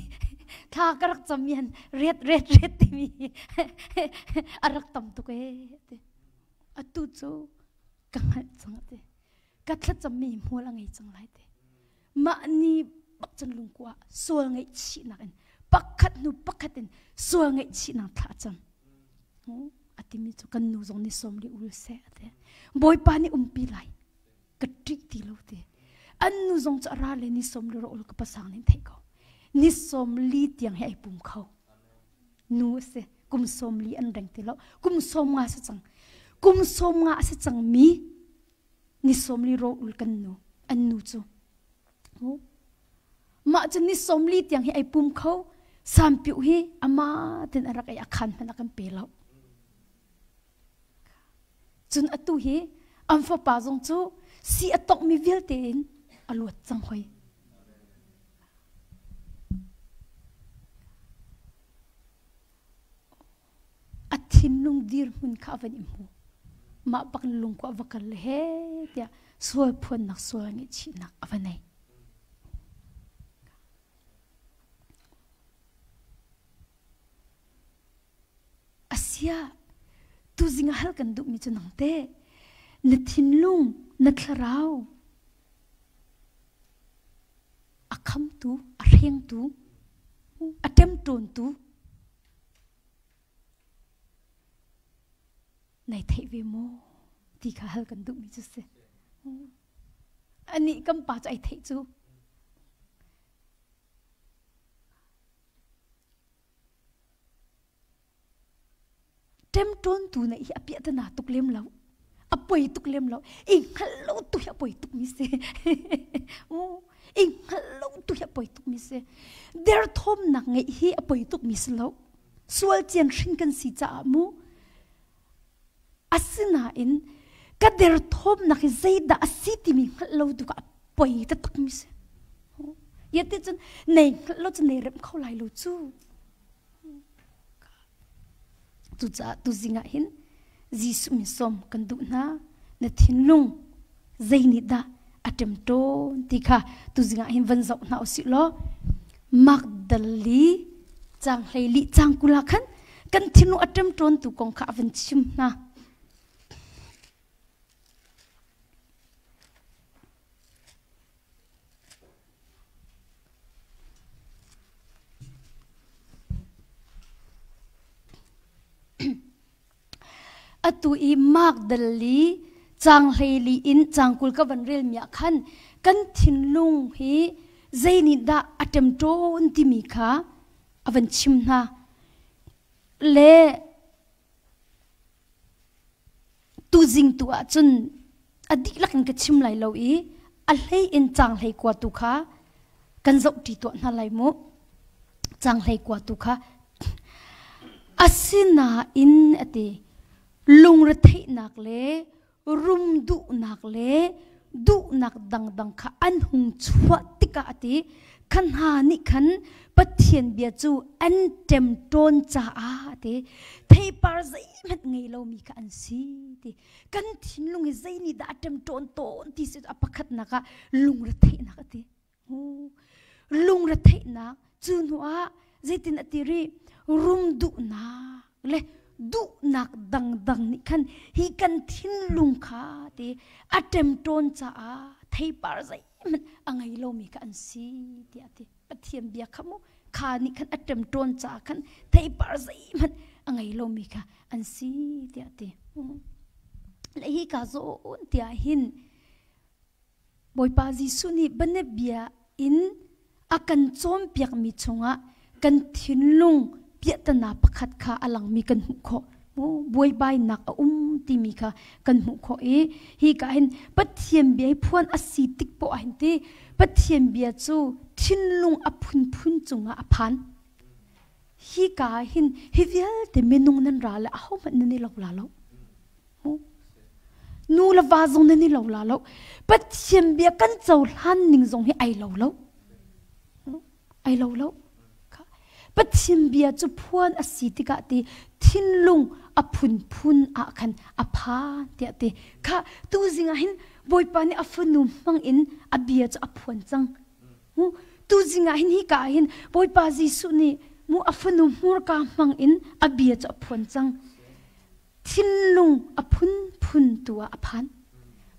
Thla ka rak cam i han ret ret ret timi a rak tam tuk ee ati. Atu cu ka hngalh cang ati. Ka thlacammi hmual a ngei cang lai ti. Mah ni bak cun lungkua sual ngaihchihnak in pakhat hnu pakhat in sual ngaihchihnak thla cam. A timi cu kan nu zong ni som li ul seh ati. Bawipa nih umpi lai. Ka ṭih ti lo ti. An nu zong cu a ra le ni som li ro ul ka pasang nih theih ko. Ni som li tiang hi ai pum kho. Nu a si. Kum som li an reng ti lo. Kum som nga si cang. Kum som nga a si cang mi ni som li ro ul kan nu an nu cu mah cu ni som li tiang hi ai pum kho sampiu hi ama tin a rak ei a khan hmanh a kan pe lo cun atu hi an fapa zong cu si a tongmi vialte in a luat cang hoi A thinlung dirhmun kha a van i hmu. Mah bak in lungkua a va kal le he tiah sual phuannak sual ngaihchihnak a va nei. Asia, tuzing ah hal kan duhmi cu nang te, na thinlung, na thlarau, a khamtu, a hrengtu, a ṭemṭawntu, Nai theih ve maw ti kha hal kan duhmi cu si. Anih kan pa cu ai theih cu. Ṭemṭawntu neih hi a piahtana tuk lem lo. A poi tuk lem lo. I hngalh lo tu hi a poi tukmi si. I hngalh lo tu hi a poi tukmi si. Derthawmnak ngeih hi a poi tukmi si lo. Sual cian hrin kan si caah mu. Asinain ka derthawmnak hi zeidah a si timi hngalh lo tu kha a poi taktakmi si. Yet cun nei hngalh lo cu nei remh kho lai lo cu. Cucaah tuzing ah hin Jesuh min sawm kan duh hna. Na thinlung zei nih dah a ṭemṭawn ti kha tuzing ah hin van zoh hna usih law Magdali caang 12 caang 20 ah khan kan thinlung a ṭemṭawntu kong kha a van chim hna. Atu i Mark dal li caang 14 in caang 20 ka van relmi ah khan kan thinlung hi zei nih dah a ṭemṭawn timi kha a van chim hna. Le Tuzing tu ahcun a dihlak in ka chim lai lo i a hlei in caang 19 tu kha kan zohṭi tuah hna lai mu. Caang 19 tu kha asinain a ti lungretheihnak le rum duhnak le duhnak dangdang kha an hung chuah tikah a ti kha hna nih khan Pathian bia cu an ṭemṭawn caah a ti theipar zeihmanh ngei lomi kha an si ti kan thinlung hi zei nih dah a ṭemṭawn tawn ti si a pakhatnak ah lungretheihnak a ti lungretheihnak cu hnu ah zeitin a ti rih rum duhnak le Duhnak dangdang nih khan hi kan thinlung kha te a ṭemṭawn caah theipar zeihmanh a ngei lomi kha an si tiah a ti. Pathian bia kha mu kha nih khan a ṭemṭawn caah khan theipar zeihmanh a ngei lomi kha an si tiah a ti. Le hi ka zawn tiah hin Bawipa Jesuh nih bianabia in a kan cawnpiakmi chungah kan thinlung piahtana pakhat kha a langmi kan hmuh khawh. Buaibainak a um timi kha kan hmuh khawh i hi ka hin Pathian bia hi phuan a si tik poah hin ti Pathian bia cu thinlung a phunphun cungah a phan. Hi ka hin hi vialte minung nan ra le ahohmanh nan i lo la lo. Nu le va zong nan i lo la lo. Pathian bia kan cohlan ning zong hi ai lo lo. Ai lo lo. Pathian bia cu phuan a si tikah ti thinlung a phunphun ah khan a phan tiah ti kha tu zing ah hin Bawipa nih a fanu hmang in a bia cu a phuan cang. Mu tu zing ah hin hi ka ah hin Bawipa Jesuh nih mu a fanu hmurka hmang in a bia cu a phuan cang. Thinlung a phunphun tu ah a phan.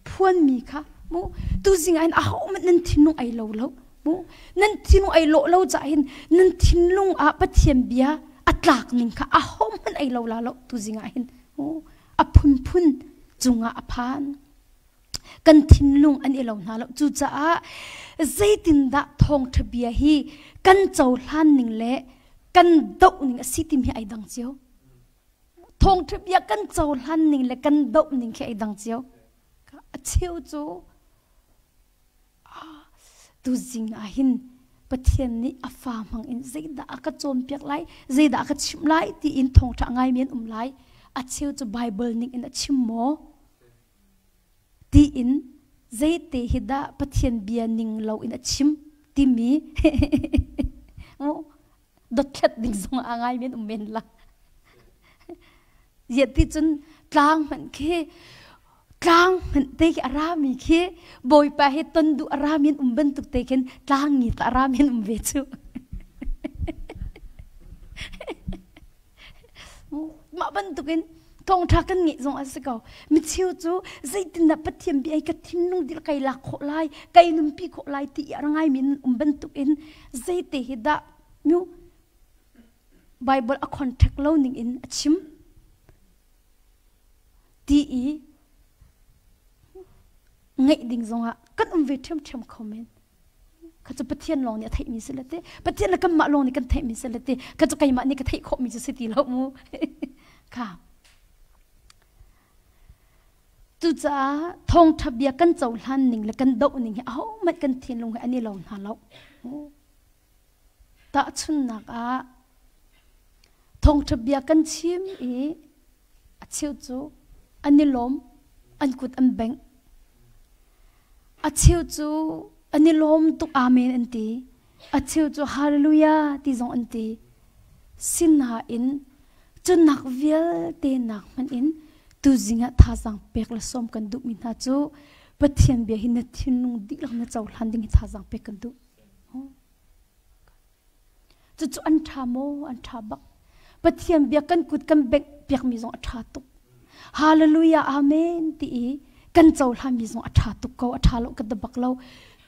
Phuanmi kha mu tuzing ah hin ahohmanh nan thinlung ai lo lo mu nan thinlung ai lawh lo caah hin nan thinlung ah Pathian bia a tlak ning kha ahohmanh ai lo la lo tuzing ah hin mu a phunphun cungah a phan. Kan thinlung an i lo hna lo. Cucaah zeitindah thawngṭha bia hi kan cohlan ning le kan doh ning a si timi hi ai dang cio. Thawngṭha bia kan cohlan ning le kan doh ning khi ai dang cio. A cheu cu tuzing ah hin Pathian nih a fa hmang in zeidah a ka cawnpiak lai, zeidah a ka chimh lai tiin thawngṭha ngaimi an um lai. A cheu cu Bible ning in a chim maw? Tiin zeite hi dah Pathian bia ning lo in a chim timi dothlat ding zong a ngai men um men la. Ziah ti cun tlang hmanh khi tlang hmanh te khi a rami khi Bawipa he ton duh a rami an um bantuk te khin tlang ngi ta a rami an um ve cu. Mah bantukin thawngṭha kan ngeih zong a si ko. Micheu cu zeitindah Pathian bia hi ka thinlung dil kai lak khawh lai, kai nunpi khawh lai ti i a ngaimi nan um bantukin zeite hi dah nu Bible a contact lo ning in a chim ti i ngeih ding zongah kan um ve ṭhiamṭhiam kho men. Kha cu Pathian lawng nih a theihmi si le ti. Pathian le kanmah lawng nih kan theihmi si le ti. Kha cu keimah nih ka theih khawhmi cu si ti lo mu. Kha. Cucaah thawngṭha bia kan cohlan ning le kan doh ning hi ahohmanh kan thinlung hi an i lo hna lo. Tahchunhnak ah thawngṭha bia kan chim i a cheu cu an i lawm, an kut an bengh. A cheu cu an i lawm tuk amen an ti. A cheu cu hallelujah ti zong an ti. Sinain cu nak vialte nak hmanh in tuzing ah thazaang pek le sawm kan duhmi hna cu Pathian bia hi na thinlung dihlak na cohlan ding hi thazaang pek kan duh. Cucu an ṭha maw? An ṭha bak. Pathian bia kan kut kan bengh piakmi zong a ṭha tuk. Hallelujah, amen ti i kan cohlanmi zong a ṭha tuk ko, a ṭha lo ka da bak lo.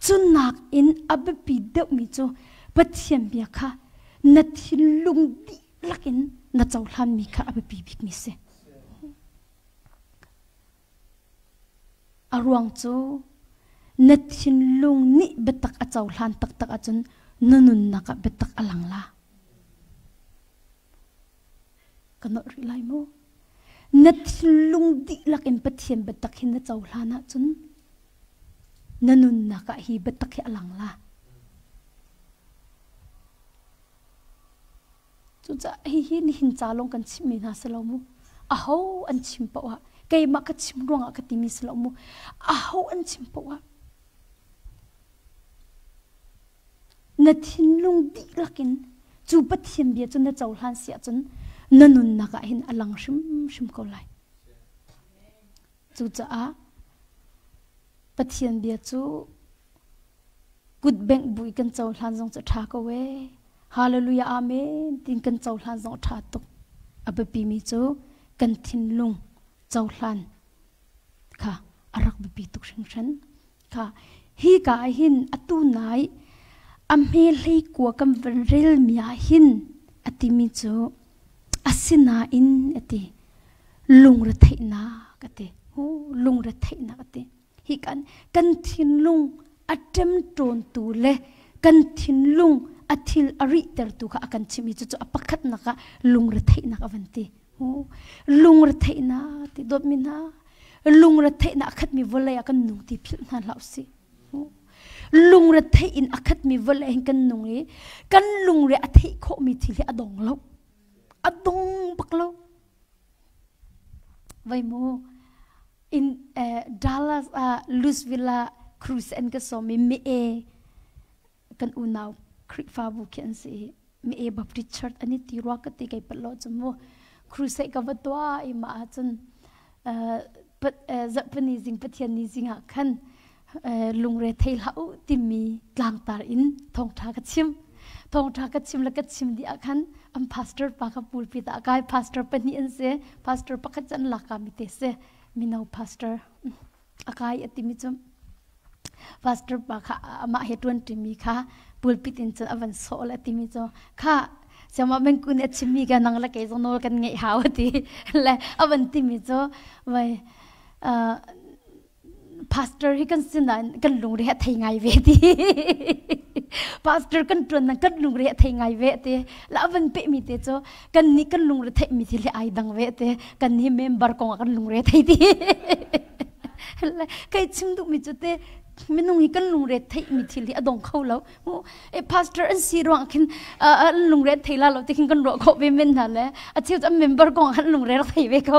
Cu nakin a biapi deuhmi cu Pathian bia kha na thinlung dihlak in na cohlanmi kha a biapi bikmi si. A ruang cu na thinlung nih biatak a cohlan taktak ahcun na nunnak ah biatak a lang la. Ka nolh rih lai maw? Na thinlung dihlak in Pathian biatak hi na cohlan ahcun na nunnak ah hi biatak hi a lang la. Cucaah hihi nihin ca lawng kan chimmi hna si lo mu. Aho an chim paoh ah keimah ka chim ruangah ka timi si lo mu. Aho an chim paoh ah na thinlung dihlak in cu Pathian bia cu na cohlan si ahcun na nunnak ah hin a lang hrimhrim ko lai. Cucaah Pathian bia cu kut bengh bui kan cohlan zong cu a ṭha ko ee. Hallelujah amen tin kan cohlan zong a ṭha tuk. A biapimi cu kan thinlung cohlan kha a rak biapi tuk hringhran. Kha hi ka ah hin atu nai a hme hlei kua kan van relmi ah hin a timi cu asinain a ti lungretheihnak a ti. Lungretheihnak a ti. Hi kan kan thinlung a ṭemṭawntu le kan thinlung a thil a rihtertu kha a kan chimh i cucu a pakhatnak ah lungretheihnak a van ti. Lungretheihnak ti dawtmi hna lungretheihnak a khatmi vawlei ah kan nung ti philh hna hlah usih. Lungretheih in a khatmi vawlei hin kan nung i kan lungre a theih khawhmi thil hi a dong lo. A dong bak lo. Vai mu in Dallas ah Louisville ah cruise an ka sawm i mi e kan unau Khrihfabu khi an si i mi e Baptist Church an i ti rua ka ti kei pat lo cu mu crusade ka va tuah i mah ahcun zarhpini zing Pathian ni zing ah khan lungre thei hlah u timi tlangtar in thawngṭha ka chim thawngṭha ka chim le ka chim dih ah khan an pastor pa kha pulpit ah kai pastor pahnih an si pastor pakhat cu an laka mi te si mino pastor a kai a timi cu pastor pa kha amah he ṭuan ṭimi kha pulpit in cun a van sawh le a timi cu kha siama mengku nih a chimmi ka nang le kei zong nawl kan ngeih hau a ti le a van timi cu vai pastor hi kan sinain kan lungre a thei ngai ve ti pastor kan tuan nang kan lungre a thei ngai ve ti la van pe mi te chu kan ni kan lungre thei mi thil hi ai dang ve te kan ni member kong kan lungre thei ti kai chim duh mi chu te minung hi kan lungre thei mi thil hi a dong kho lo e pastor an si ruang khin an lungre thei la lo ti khin kan ro kho ve men na le a cheu an member kong an lungre thei ve ko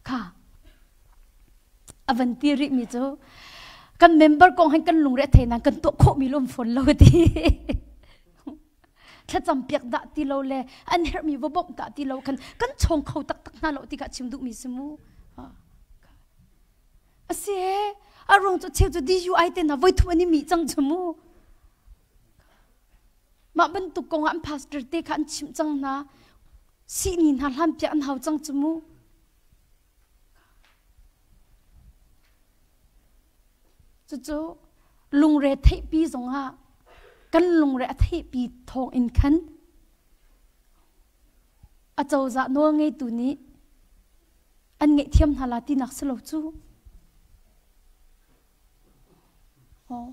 Kha a van ti rihmi cu kan member kong hin kan lungre a thei nain kan tuah khawhmi lawm fawn lo ti. Thlacam piak dah ti lo le an herhmi va bawmh dah ti lo khan kan chawng kho taktak hna lo ti kha chim duhmi si mu. A si he a ruang cu cheu cu DUI te hna voi thum an i mi cang cu mu. Mah bantuk kong ah an pastor te kha an chimh cang hna. Sihni hna hlanpiak an hau cang cu mu. Cucu lungre theihpi zongah kan lungre a theihpi thawng in khan acozah nawl ngeitu nih an ngaihthiam hna la tinak si lo cu. Oh,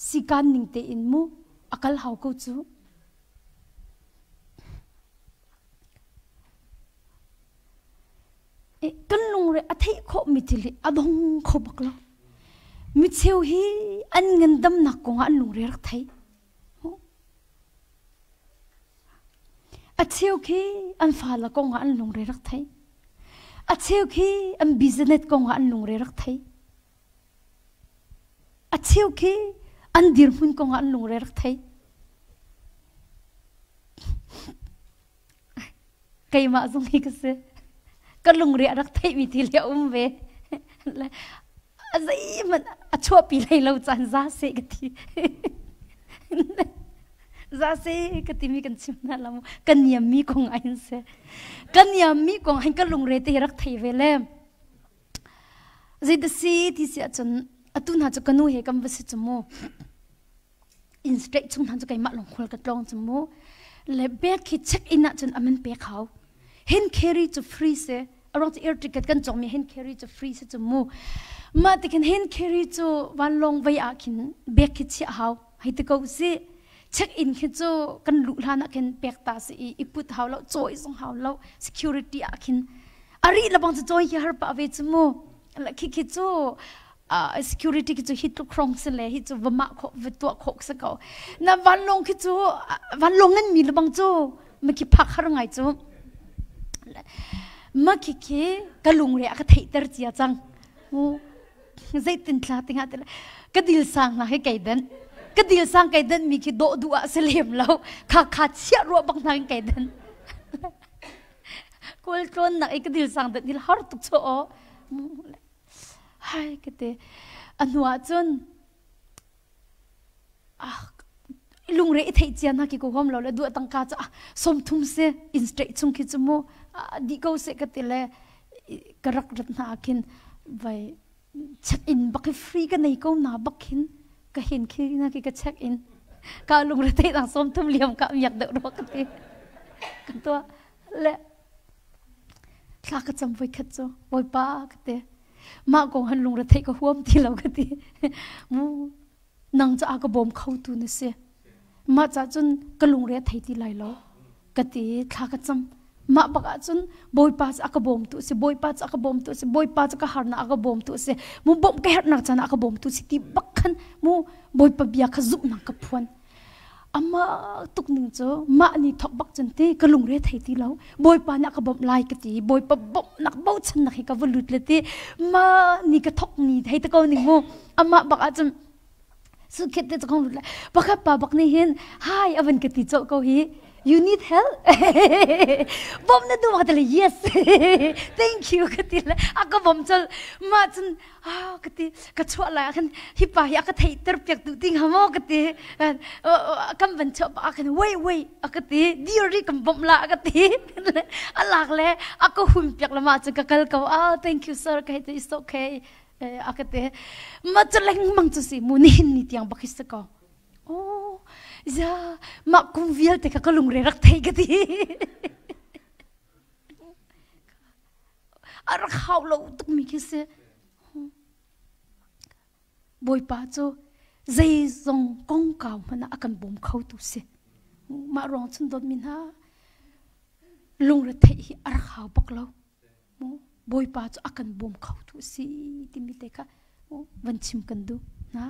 sikan ning tein mu a kal hau ko cu. Kan lungre a theih khawhmi thil hi a dong kho bak lo. Micheu hi an ngandamnak kongah an lungre rak thei. A cheu khi an fale kongah an lungre rak thei. A cheu khi an business kongah an lungre rak thei. A cheu khi an dirhmun kongah an lungre rak thei. Keimah zong hi ka si. Ka lungre a rak theihmi thil hi a um ve. A zeihmanh a chuahpi hlei lo caan za seh ka ti. Za seh ka timi kan chim hna lo. Ka niammi kong ah hin si. Ka niammi kong ah hin ka lungre te hi rak thei ve le. Zeidah si ti si ahcun atu hna cu ka nu he kan va si cu mu. Inn straight chung hna cu keimah lawng khual ka tlawng cu mu. Le bag khi check in ahcun a man pek hau. Hand carry cu free si. A ruang cu air ticket kan cawkmi hand carry cu free si cu mu. Mah ti khin hand carry cu vanlawng vei ah khin bag khi chiah hau. Hei ti ko si. Check in khi cu kan luh hlan ah khin pek ta si i i put hau lo, cawi zong hau lo. Security ah khin a rih lebang cu cawi hi har pah ve cu mu. Khi khi cu security khi cu hi tluk hrong si le hi cu va mah khawh va tuah khawh si ko. Na vanlawng khi cu vanlawng ngan mi lebang cu ma khi phak har ngai cu. Ma khi khi ka lungre a ka theihter cia cang. Mu zeitin thla tinga te ka dil sang hna he kei den ka dil sang kei den mi khi dawh duh ah si lem lo kha kha chiah ruah bak hna in kei den kawl tlawn nak i ka dil sang den hil har tuk cho o hai ka te a hnu ah cun ah. Lungre i theih cia na ki ko huam lo le duah tangka cu 30 se in straight chung khi cu mu di ko se ka ti le ka rak rat hna khin vai check in bak free ka nei ko na bak khin ka hin khi na ki ka check in ka lungre theih dang 30 liam ka miak deuh ro ka ti ka tua le thla ka cam voi khat cu bawipa ka ti mah kong han lungre theih ka huam ti lo ka ti mu nang cu a ka bawm kho tu na si mah ca cun ka lungre thei ti lai lo ka ti thla ka cam mah bak ah cun bawipa cu a ka bawmtu si bawipa cu a ka bawmtu si bawipa cu ka harnak a ka bawmtu si mu bawmh ka herhnak caan a ka bawmtu si ti bak khan mu bawipa bia kha zumhnak ka phuan ama tuk ning cu mah ni thok bak cun ti ka lungre thei ti lo bawipa nih a ka bawmh lai ka ti bawipa bawmhnak bochannak hi ka va lut le ti ma ni ka thok ni thei te ko ning mu amah bak ah cun sukhet te cakong lut le pakhat pa bak nih hin hi avan ka ti colh ko hi you need help bom na duh ka ti le yes thank you ka ti le a ka bom col ma cun ah ka ti ka chuah lai ah khan hi pa hi a ka theihter piak duh ti hnga maw ka ti kan van chuah pa ah khan wait wait a ka ti dir ri kan bawmh la a ka ti a lak le a ka hun piak le ma cun ka kal ko ah thank you sir ka hei ti it's okay a ka ti ma cu lengmang cu si mu nihin ni tiang bak hi si ko oh ya mah kum vialte kha ka lungre rak thei ka ti a rak hau lo tukmi khi si Bawipa cu zeizong kongkau hmanh ah a kan bawm kho tu si mah ruang cun dawtmi hna lungretheih hi a rak hau bak lo Bawipa cu a kan bawm kho tu si timi te kha van chim kan duh na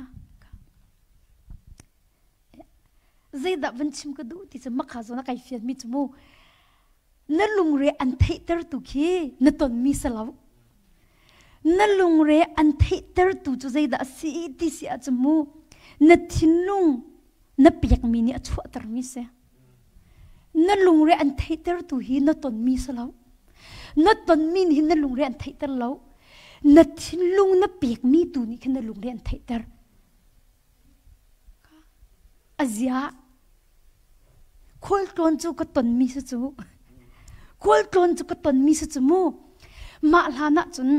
zeidah van chim ka duh ti cu makha zawn a kai fian mi cu mu na lungre an theihtertu khi na tonmi si lo na lungre an theihtertu cu zeidah a si ti si ahcun mu na thinlung na pekmi nih a chuahtermi si na lungre an theihtertu hi na tonmi si lo na tonmi nih hin na lungre an theihter lo na thinlung na pekmi tu nih khin na lungre an theihter Aziah khualtlawn cu ka tonmi si cu khualtlawn cu ka tonmi si cu mu mah hlan ah cun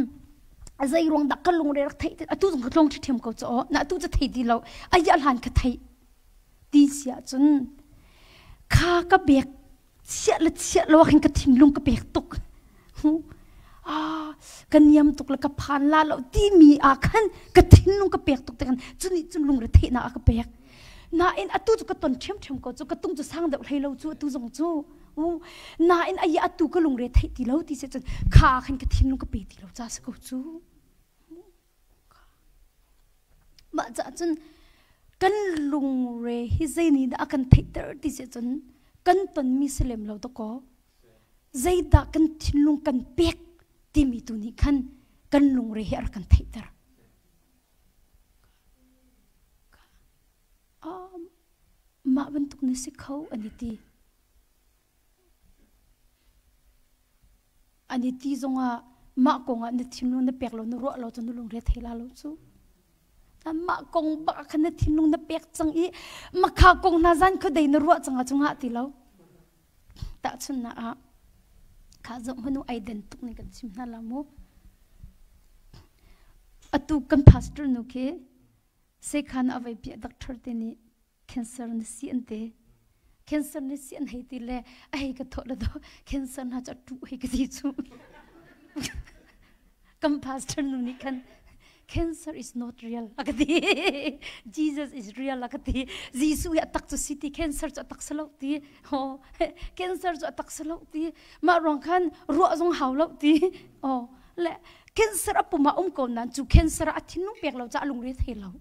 zei ruang dah ka lungre rak theih atu zong ka tlawng ṭhiṭhiam ko cu aw na atu cu thei ti lo ayah hlan ka theih ti si ahcun kha ka bek chiah le chiah lo khin ka thinlung ka pek tuk ah ka niam tuk le ka phan la lo timi ah khan ka thinlung ka pek tuk te khan cuni cun lungre theihnak a ka pek nain atu cu ka ton ṭhiamṭhiam ko cu ka tung cu sang deuh hlei lo cu atu zong cu nain ai atu ka lungre theih ti lo ti se cun kha khan ka thinlung ka pe ti lo cha si ko cu Mah caah cun kan lungre hi zei nih dah a kan theihter ti si cun kan tonmi si lem lo dakaw zeidah kan thinlung kan pek timi tu nih khan kan lungre hi a rak kan theihter. Mah bantuk na si kho an i ti. An i ti zongah mah kongah na thinlung na pek lo na ruah lo cu na lungre thei la lo cu. Mah kong bak ah khan na thinlung na pek cang i makha kong hna zan khuadei na ruah cang ah cu ngah ti lo. Tahchunhnak ah kha zoh hmanu ai den tuk ning kan chim hna la mu. Atu kan pastor nu khi sekhan a vai piah doctor te nih cancer na si an ti cancer na si an hei ti le a hei ka thawh le do cancer na cu tu hei ka ti cu kan pastor nu nih khan cancer is not real a ka ti Jesus is real a ka ti Jesuh hi a tak cu si ti cancer cu a tak si lo ti ho cancer cu a tak si lo ti mah ruang khan ruah zong hau lo ti oh le cancer a pum ah um ko nan cu cancer a thinlung pek lo ca lungre thei lo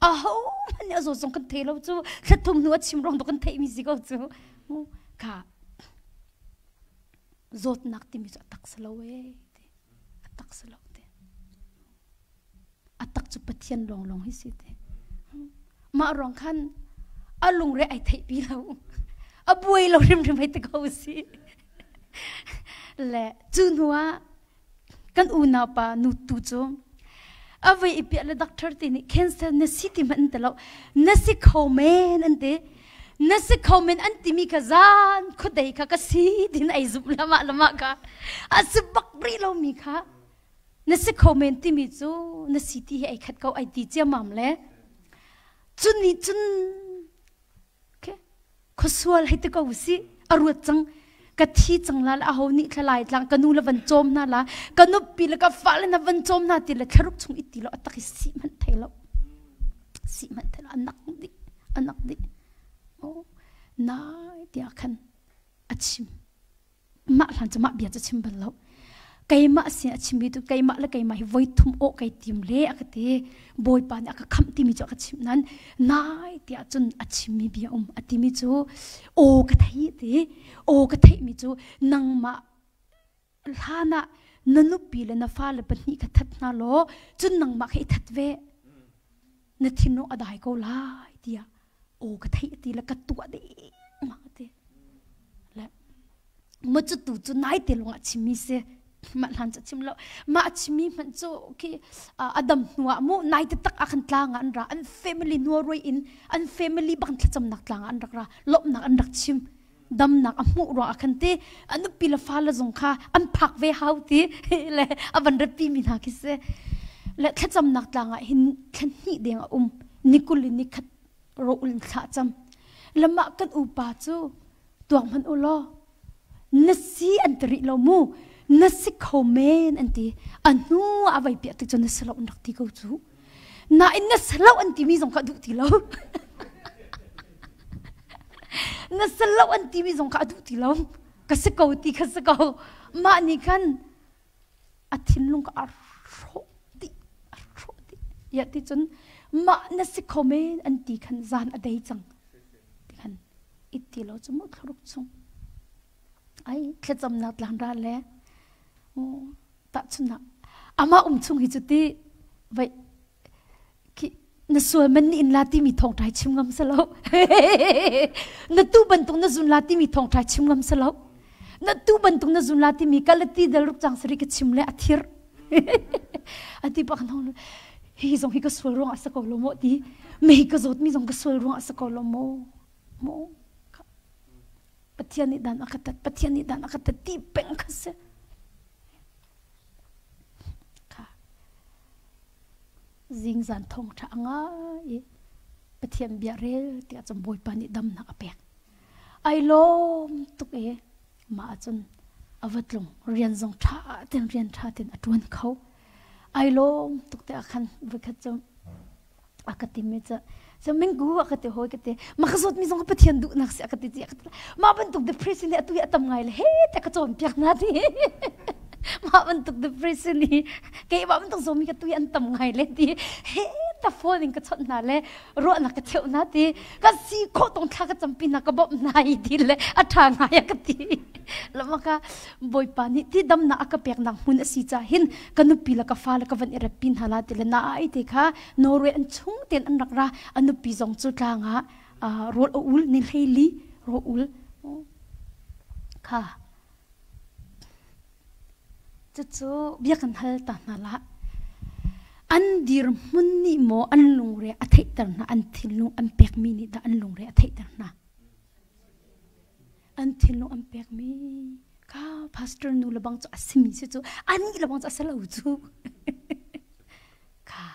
aho hmanh nih a zawt zong kan thei lo cu thlathum hnu a chim rong kan theihmi si ko cu kha zawtnak timi cu a tak si lo e ti a tak si lo ti a tak cu pathian lawng lawng hi si ti mah ruang khan a lungre ai theih pi lo a buai lo hrimhrim hei ti ko si le cu hnu ah Kan unaupa nu tu cu a voi i piah le doctor te nih cancer na si ti hmanh an ti lo na si kho men an ti. Na si kho men an timi kha zan khuadei kha ka si tin ei zumh lama lama kha a si bak rih lomi kha na si kho men timi cu na si ti hi ei khat ko ai ti ciamam le cun nih cun khuasual hei ti ko si a ruat cang ka thi cang la a ho nih thlalai tlang ka nu le van cawm hna la ka nupi le ka fale na van cawm hna ti le thlaruk chung i ti lo atak i si hmanh thei lo si hmanh thei lo anak dih anak dih oh nai tiah khan a chim mah hlan cu mah bia cu chim bal lo keimah sin a chimmi tu keimah le keimah hi voi thum awh kai tim le a ka ti bawipa nih a ka khamh timi cu a ka chimh nan nai tiah cun a chimmi bia um a timi cu aw ka thei ti aw ka theihmi cu nangmah hlan ah na nupi le na fale pahnih kha that hna law cun nangmah kha i that ve na thinlung a dai ko lai tiah aw ka theih ti le ka tuah ding ma ti le mo cu tu cu nai te lung ah chimmi si mah hlan cu chim lo mah chimmi hmanh cu khi adam hnu ah mu nai te tak ah khan tlang ah an ra an family nuaroi in an family bak thlacamnak tlang ah an rak ra lawmhnak an rak chim damnak a hmuh ruang ah khan ti a nupi le fale zong kha an phak ve hau ti le a van ratpi mi hna khi si le thlacamnak tlang ah hin thla hnih deng a um nikul in nikhat ro ul thla cam lamah kan upa cu tuang hman u law na si an ti rih lo mu na si kho men an ti a hnu a vai piah tik cu na si lo an rak ti ko cu nain na si lo an timi zong kha duh ti lo na si lo an timi zong kha a duh ti lo ka si ko ti kha si ko mah nih khan a thinlung kha a hrawh dih a hrawh dih ya ti cun mah na si kho men an ti khan zan a dei cang ti khan it ti lo cu mu thlaruk chung ai thlacamnak tlang ra le tahchunnak amah um chung hi cu ti vai khi na sual man nih in la timi thawngṭha chim ngam si lo na tu bantuk na zun la timi thawngṭha chim ngam si lo na tu bantuk na zun la timi kalati dal ruk chang sari ka chim le a thir ati pak nong hi zong hi ka sual ruang a sa ko lo mo ti mei ka zawt mi zong ka sual ruang a sa ko lo mo mo Pathian nih dan a ka tat Pathian nih dan a ka tat ti peng kha si Kha zingzan thawngṭha a ngai i Pathian bia rel tiah cun Bawipa nih damnak a pek. Ai lawm tuk i mah ahcun a va tlung rian zong ṭha ten rian ṭha ten a ṭuan kho. Ai lawm tuk te ah khan voikhat cu a ka timi cu so minggu a ka ti hoi ka ti ma ka zawt mi zong Pathian duhnak si a ka ti ti a ka ti mah bantuk depression hi atu hi a tam ngai le he te ka cawn piak na ti mah bantuk depression hi keimah bantuk zawmi ka tu hi an tam ngai le ti he ta phone in ka chawnh hna le ruahnak ka cheuh hna ti ka si khawh tong thla ka campi hna ka bawmh hna i ti le a ṭha ngai a ka ti lamaka Bawipa nih ti damnak a ka peknak hmun a si ca hin ka nupi le ka fale ka van i reppi hna la ti le na ai te kha Norway an chung ten an rak ra a nupi zong cu tlang ah rawl a ul ni hlei li rawl ul kha cucu bia kan hal ta hna la an dirhmun nih maw an lungre a theihter hna an thinlung an pekmi nih dah an lungre a theihter hna an thinlung an pekmi ka pastor nu le bang cu a simi si cu anih le bang cu a si lo cu kha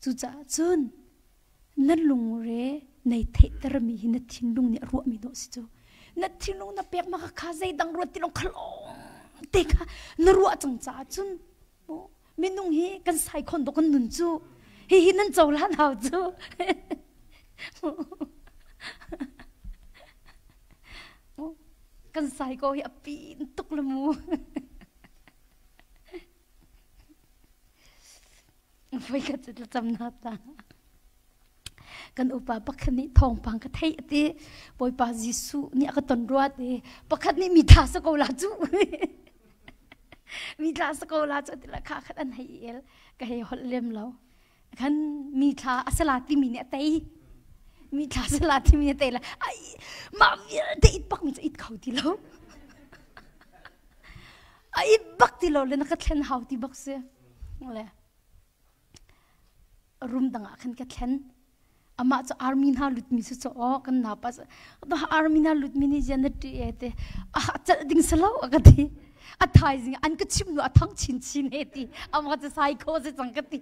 cucaah cun na lungre nei theihtermi hi na thinlung nih a ruahmi dawh si cu na thinlung na pek ma kha zeidang ruat ti long khalong te kha na ruah cang caah cun minung hi kan sai khon dok kan nun cu hihi nan cohlan hau cu kan sai ko hi a pin tuk le mu voi ka cu tlacam na ta Kan upa pakhat nih thawngpang ka theih a ti. Bawipa Jesuh nih a ka ton rua ti. Pakhat nih mi tha sa ko la cu. mi tla sa ko la cu ti la kha khat an hei el ka hei holh lem lo. Khan mi thla a sala timi nih a tei. Mi thla sala timi nih a tei la. Ai mah vialte it bak mi cu it kho ti lo. A it bak ti lo le na ka thlen hau ti bak si. Le rum dang ah khan ka thlen. Amah cu army hna lutmi si cu aw kan napa army hna lutmi nih zian na ṭih e te a celh ding si lo a ka ti. A thaizing an ka chim nu a thang chinchin he ti. Amah cu psycho si cang ka ti.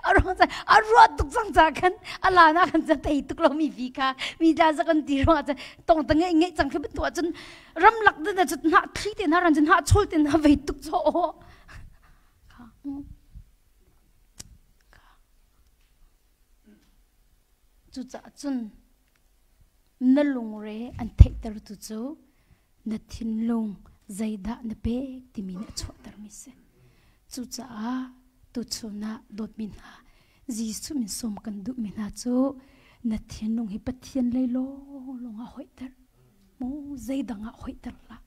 A ruang ca a ruah tuk cang ca khan a la na kan ca thei tuk lo mi vi kha mi tla za kan ti ruang ah tong ta ngeih ngeih cang khi bantuk ahcun ramlak te na cu hnah thli te na ran cu hnah chol te na vei tuk chaw aw Cucaah cun na lungre an theihtertu cu na thinlung zeidah na pek timi nih a chuahtermi si. Cucaah tuchun ah dawtmi hna Jesuh min sawm kan duhmi hna cu na thinlung hi Pathian lei lawnglawng ah hoihter. Mu zeidang ah hoihter hlah.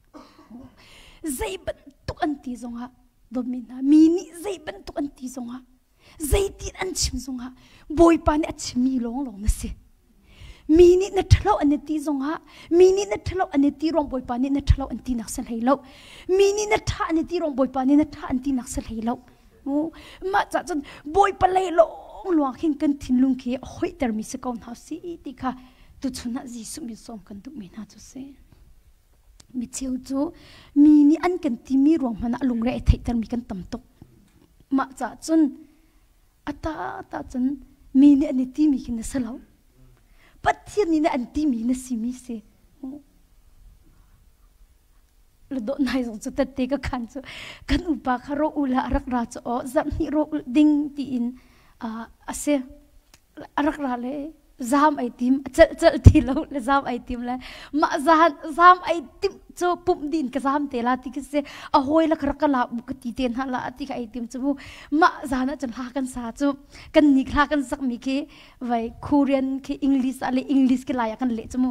Zei bantuk an ti zongah dawtmi hna mi nih zei bantuk an ti zongah zeitin an chim zongah Bawipa nih a chimmi lawnglawng na si. Mi nih na ṭhalo an i ti zongah mi nih na ṭhalo an i ti ruang Bawipa nih na ṭhalo an tinak si hlei lo. Mi nih na ṭha an i ti ruang Bawipa nih na ṭha an tinak si hlei lo. Mah cah cun Bawipa lei lawng luang khin kan thinlung khi a hoihtermi si ko hna si ti kha tuchun ah Jesuh min sawm kan duhmi hna cu si. Mi cheu cu mi nih an kan timi ruang hmanh ah lungre ai theihtermi kan tam tuk. Mah cah cun a ta ta cun mi nih an i timi khi na si lo. Pathian nih an timi na simi si. La dawh nai zong cu tette ka khan cu kan upa kha ro ul ah a rak ra cu aw zarh hnih ro ul ding tiin a si. A rak ra le zaam ai tim a celh celh ti lo le zaam ai tim le mah zaan zaam ai tim cu pumh din ka zaam te la ti khi si a hawi la ka rak ka la bu ka ti te hna la ti kha ai tim cu mu mah zaan ah cun hla kan sa cu kan ni hla kan sak mi khi vai Korean khi English ah le English khi lai ah kan leh cu mu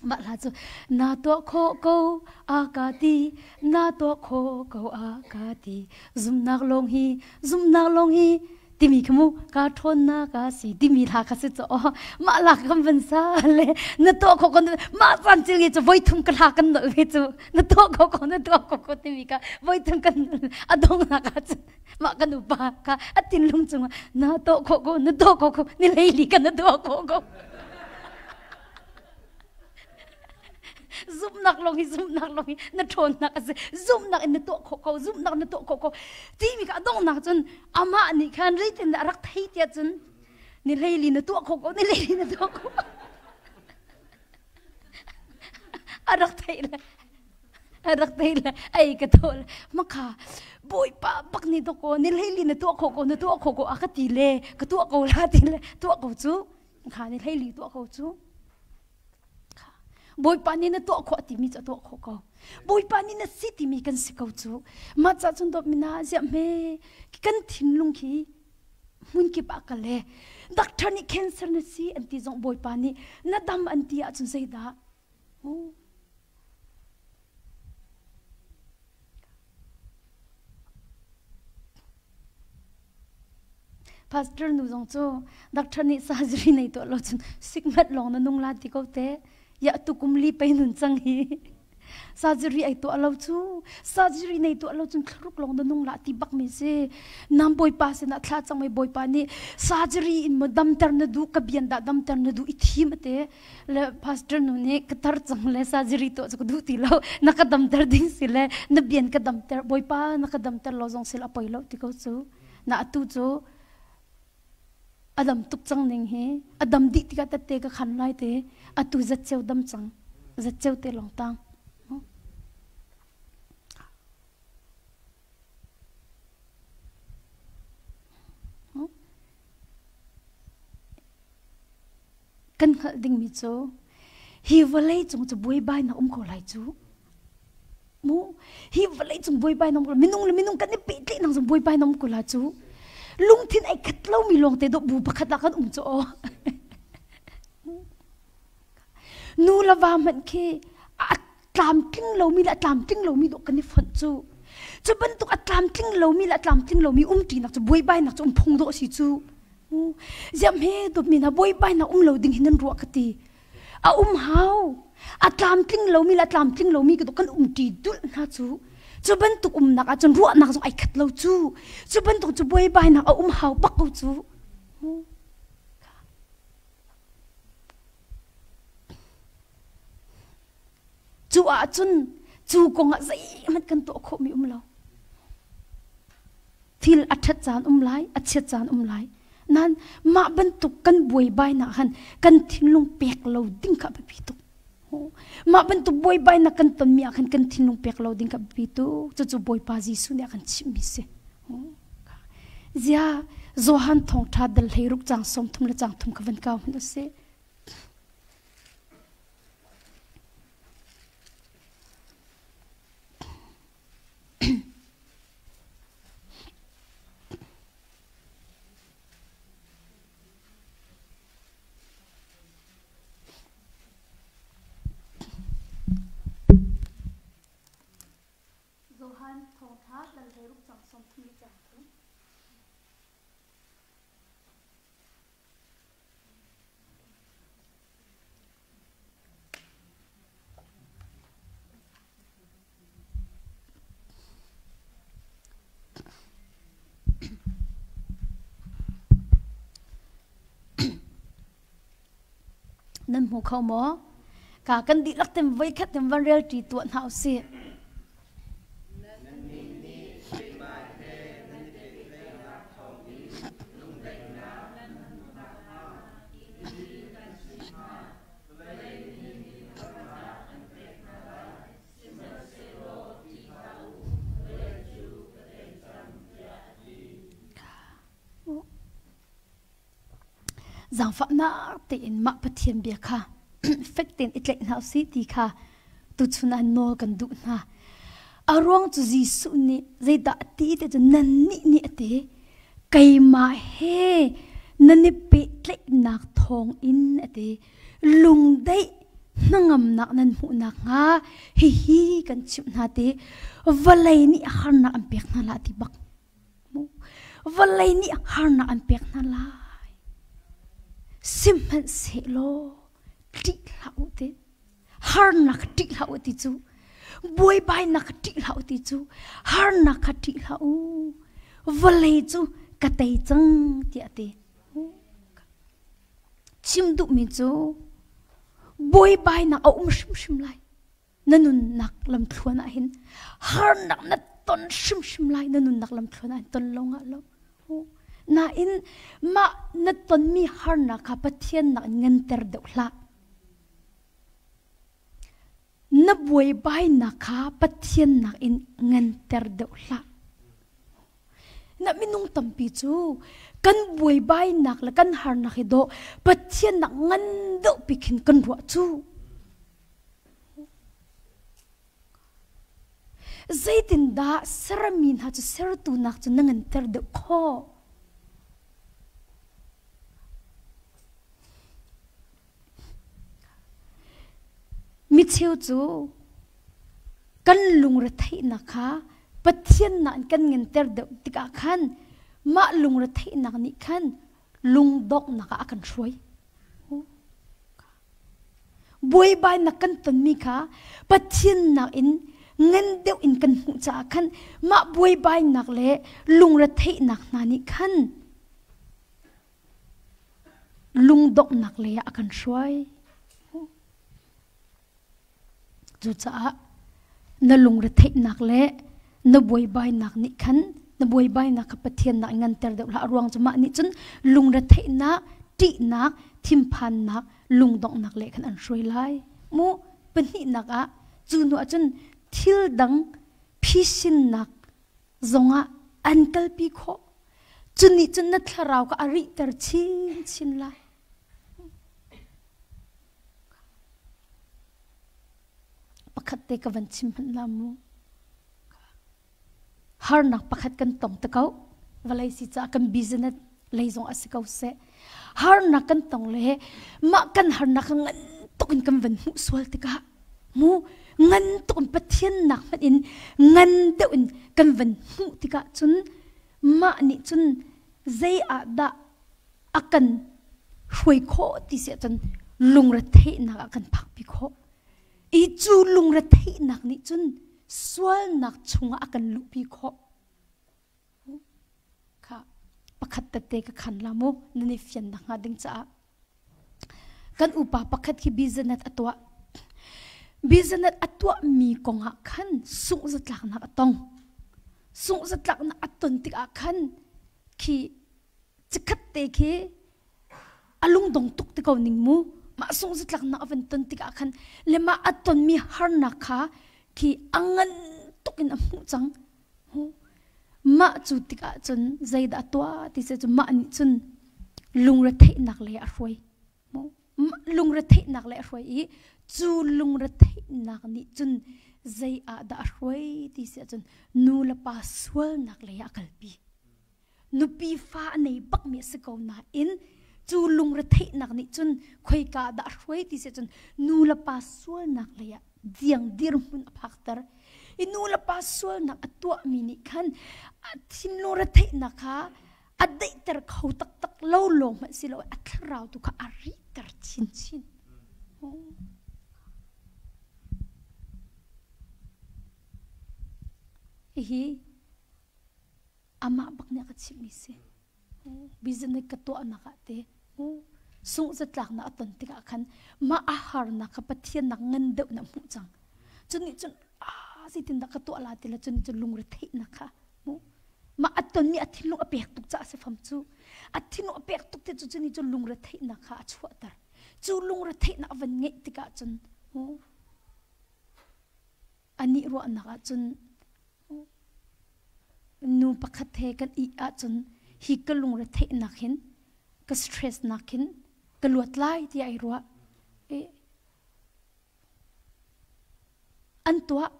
mah hla cu na tuah khawh ko a ka ti na tuah khawh ko a ka ti zumnak lawng hi zumnak lawng hi timi kha mu ka ṭhawnnak a si timi hla kha si cu aw mah la kan van sa le na tuah khawh ko mah caan cil nge cu voi thum ka hla kan nolh ve cu na tuah khawh ko na tuah khawh ko timi kha voi thum kan a donghnak ah cun mah kan upa kha a thinlung cungah na tuah khawh ko na tuah khawh ko ni leili ka na tuah khawh ko zumhnak lawng hi zumhnak lawng hi na ṭhawnnak a si zumhnak in na tuah khawh ko zumhnak na tuah khawh ko timi kha a donghnak cun amah nih khan zeitin dah a rak thei tiah cun ni hleili na tuah khawh ko ni hleili na tuah khawh a rak theih le a rak theih le ei ka tuah le maka bawipa bak ni to ko ni hleili na tuah khawh ko na tuah khawh ko a ka ti le ka tuah ko la ti le tuah ko cu kha ni hleili tuah ko cu Bawipa nih na tuah khawh timi cu a tuah khawh ko. Bawipa nih na si timi kan si ko cu. Mah ca cun dawt mina ziah hme kan thinlung khi hmun kip ah kal e. Doctor nih cancer na si an ti zong Bawipa nih na dam an ti ahcun zeidah? Oh. Pastor nu zong cu doctor nih surgery nei tuah lo cun sikmat lawng na nung la ti ko te. Ya tu kum li pei nun cang hi. Surgery ai tuah lo cu surgery nei tuah lo cun thlaruk lawng na nung la ti bak mi si. Nam bawipa sinah thla cang mai bawipa nih surgery in mo damter na duh ka bian dah damter na duh i thim ate le pastor nu nih ka tar cang le surgery tuah cu ka duh ti lo na ka damter ding si le na bian ka damter bawipa na ka damter lo zong sil a poi lo ti ko cu na atu cu a dam tuk cang ning hi a dam dih tikah tette ka khan lai te atu zatceu dam cang zatceu te lawng tang Kan hngalh dingmi cu hi vawlei cung cu buaibainak um ko lai cu. Mu hi vawlei cung buaibainak um ko minung le minung kan i pehtlaihnak zong buaibainak um ko la cu. Lungthin ai khat lomi lawng te dawh bu pakhat ah kan um cu aw. Nu le va hmanh khi a tlamtling lomi le a tlamtling lomi dawh kan i fonh cu. Cu bantuk a tlamtling lomi le a tlamtling lomi umṭinak cu buaibainak cu um phung dawh si cu. Ziam he dawtmi hna buaibainak um lo ding hi nan ruah ka ti. A um hau. A tlamtling lomi le a tlamtling lomi kan umṭi dulh hna cu. Cu bantuk umnak ahcun ruahnak zong ai khat lo cu. Cu bantuk cu buaibainak a um hau bak ko cu. Cu ahcun cu kong ah zeihmanh kan tuah khawhmi um lo. Thil a ṭhat caan um lai, a chiat caan um lai. Nain mah bantuk kan buaibainak han kan thinlung pek lo ding kha a biapi tuk. Mah bantuk buaibainak kan tonmi ah khan kan thinlung pek lo ding kha a biapi tuk. Cucu Bawipa Jesuh nih a kan chimhmi si. Zia Johan thawngṭha dal 16 caang 30 le caang thum kha van kau hmanh usih. Johan thawngṭha dal 16 caang 30 le caang thum. Nan hmu kho maw? Ka kan dihlak ten voikhat ten van rel ṭi tuah hna usih. Zaangfahnak tein mah Pathian bia kha fek tein i tlaih hna usih ti kha tuchun ah nawl kan duh hna. A ruang cu Jesuh nih zeidah a ti ti cu nannih nih a ti. Keimah he nan i pehtlaihnak thawng in a ti. Lungdaih hnangamnak nan hmuh nakhnga hihi kan chimh hna ti. Vawlei nih harnak an pek hna la ti bak. Vawlei nih harnak an pek hna lai. Sihmanhsehlaw ṭih hlah u ti. Harnak ṭih hlah u ti cu. Buaibainak ṭih hlah u ti cu. Harnak kha ṭih hlah u. Vawlei cu ka tei cang tiah a ti. Chim duhmi cu buaibainak a um hrimhrim lai. Na nunnak lamthluan ah hin harnak na ton hrimhrim lai na nunnak lamthluan ah hin ton lo ngah lo nain mah na tonmi harnak kha Pathian nak in nganter deuh hlah na buaibainak kha Pathian nak in nganter deuh hlah na minung tampi cu kan buaibainak le kan harnak hi dawh Pathian nak ngan deuh pi khin kan ruah cu Zeitindah sermi hna cu sertu nak cu na nganter deuh khawh? Micheu cu kan lungretheihnak kha Pathian nak in kan nganter deuh tikah khan mah lungretheihnak nih khan lungdonghnak ah a kan hruai. Buaibainak kan tonmi kha Pathian nakin ngan deuh in kan hmuh caah khan mah buaibainak le lungretheihnak hna nih khan lungdonghnak lei ah a kan hruai. Cucaah na lungretheihnak le na buaibainak nih khan na buaibainak kha Pathian nak nganter deuh hlah. A ruang cu mah nih cun lungretheihnak, ṭihnak, thinphannak, lungdonghnak le khan an hruai lai. Mu pahnihnak ah cu hnu ah cun thil dang phisinnak zongah an kalpi khawh. Cu nih cun na thlarau kha a rihter chinchin lai. Pakhat te ka van chim hmanh la mu. Harnak pakhat kan tong te ko. Vawlei si caah kan business lei zong a si ko seh. Harnak kan tong le mah kan harnak kha ngan tuk in kan van hmuh sual tikah mu ngan tuk in Pathian nak hmanh in ngan deuh in kan van hmuh tikah cun mah nih cun zei ah dah a kan hruai khawh ti si ahcun lungretheihnak ah kan phakpi khawh. I cu lungretheihnak nih cun sualnak chungah a kan luhpi khawh. Kha pakhat tete ka khan la mu nan i fian nak hnga ding caah. Kan upa pakhat khi business a tuah. Business a tuahmi kongah khan sungh zatlaknak a tong. Sungh zatlaknak a ton tikah khan khi chikkhat te khi a lungdong tuk ti ko ning mu. Mah sungh zatlaknak a van ton tikah khan le mah a tonmi harnak kha khi a ngan tuk in a hmuh cang. Mah cu tikah cun zeidah a tuah ti cu mah nih cun lungretheihnak lei a hruai. Lungretheihnak lei a hruai i cu lungretheihnak nih cun zei ah dah a hruai ti si ahcun nu le pa sualnak lei ah a kalpi. Nupi fa a nei bakmi a si ko nain cu lungretheihnak nih cun khoika dah a hruai ti si ahcun nu le pa sualnak lei ah diang dirhmun a phakter. I nu le pa sualnak a tuahmi nih khan a thinlung retheihnak kha a daihter kho taktak lo lawng hmanh si lo a thlarau tu kha a rihter chinchin. Hihi amah bak nih a ka chimhmi si. Business ka tuahnak ah te sungh zatlaknak a ton tikah khan mah a harnak kha Pathian nak ngan deuh na hmuh cang. Cun nih cun ah zeitindah ka tuah la ti la cun cun lungre theihnak kha mu mah a tonmi a thinlung a pek tuk caah si fam cu a thinlung a pek tuk te cu cun cun lungre theihnak kha a chuahter cu lungre theihnak a van ngeih tikah cun mu anih ruahnak ah cun nu pakhat he kan ih ahcun hi ka lungre theihnak hin ka stress nak hin ka luat lai tiah ai ruah an tuah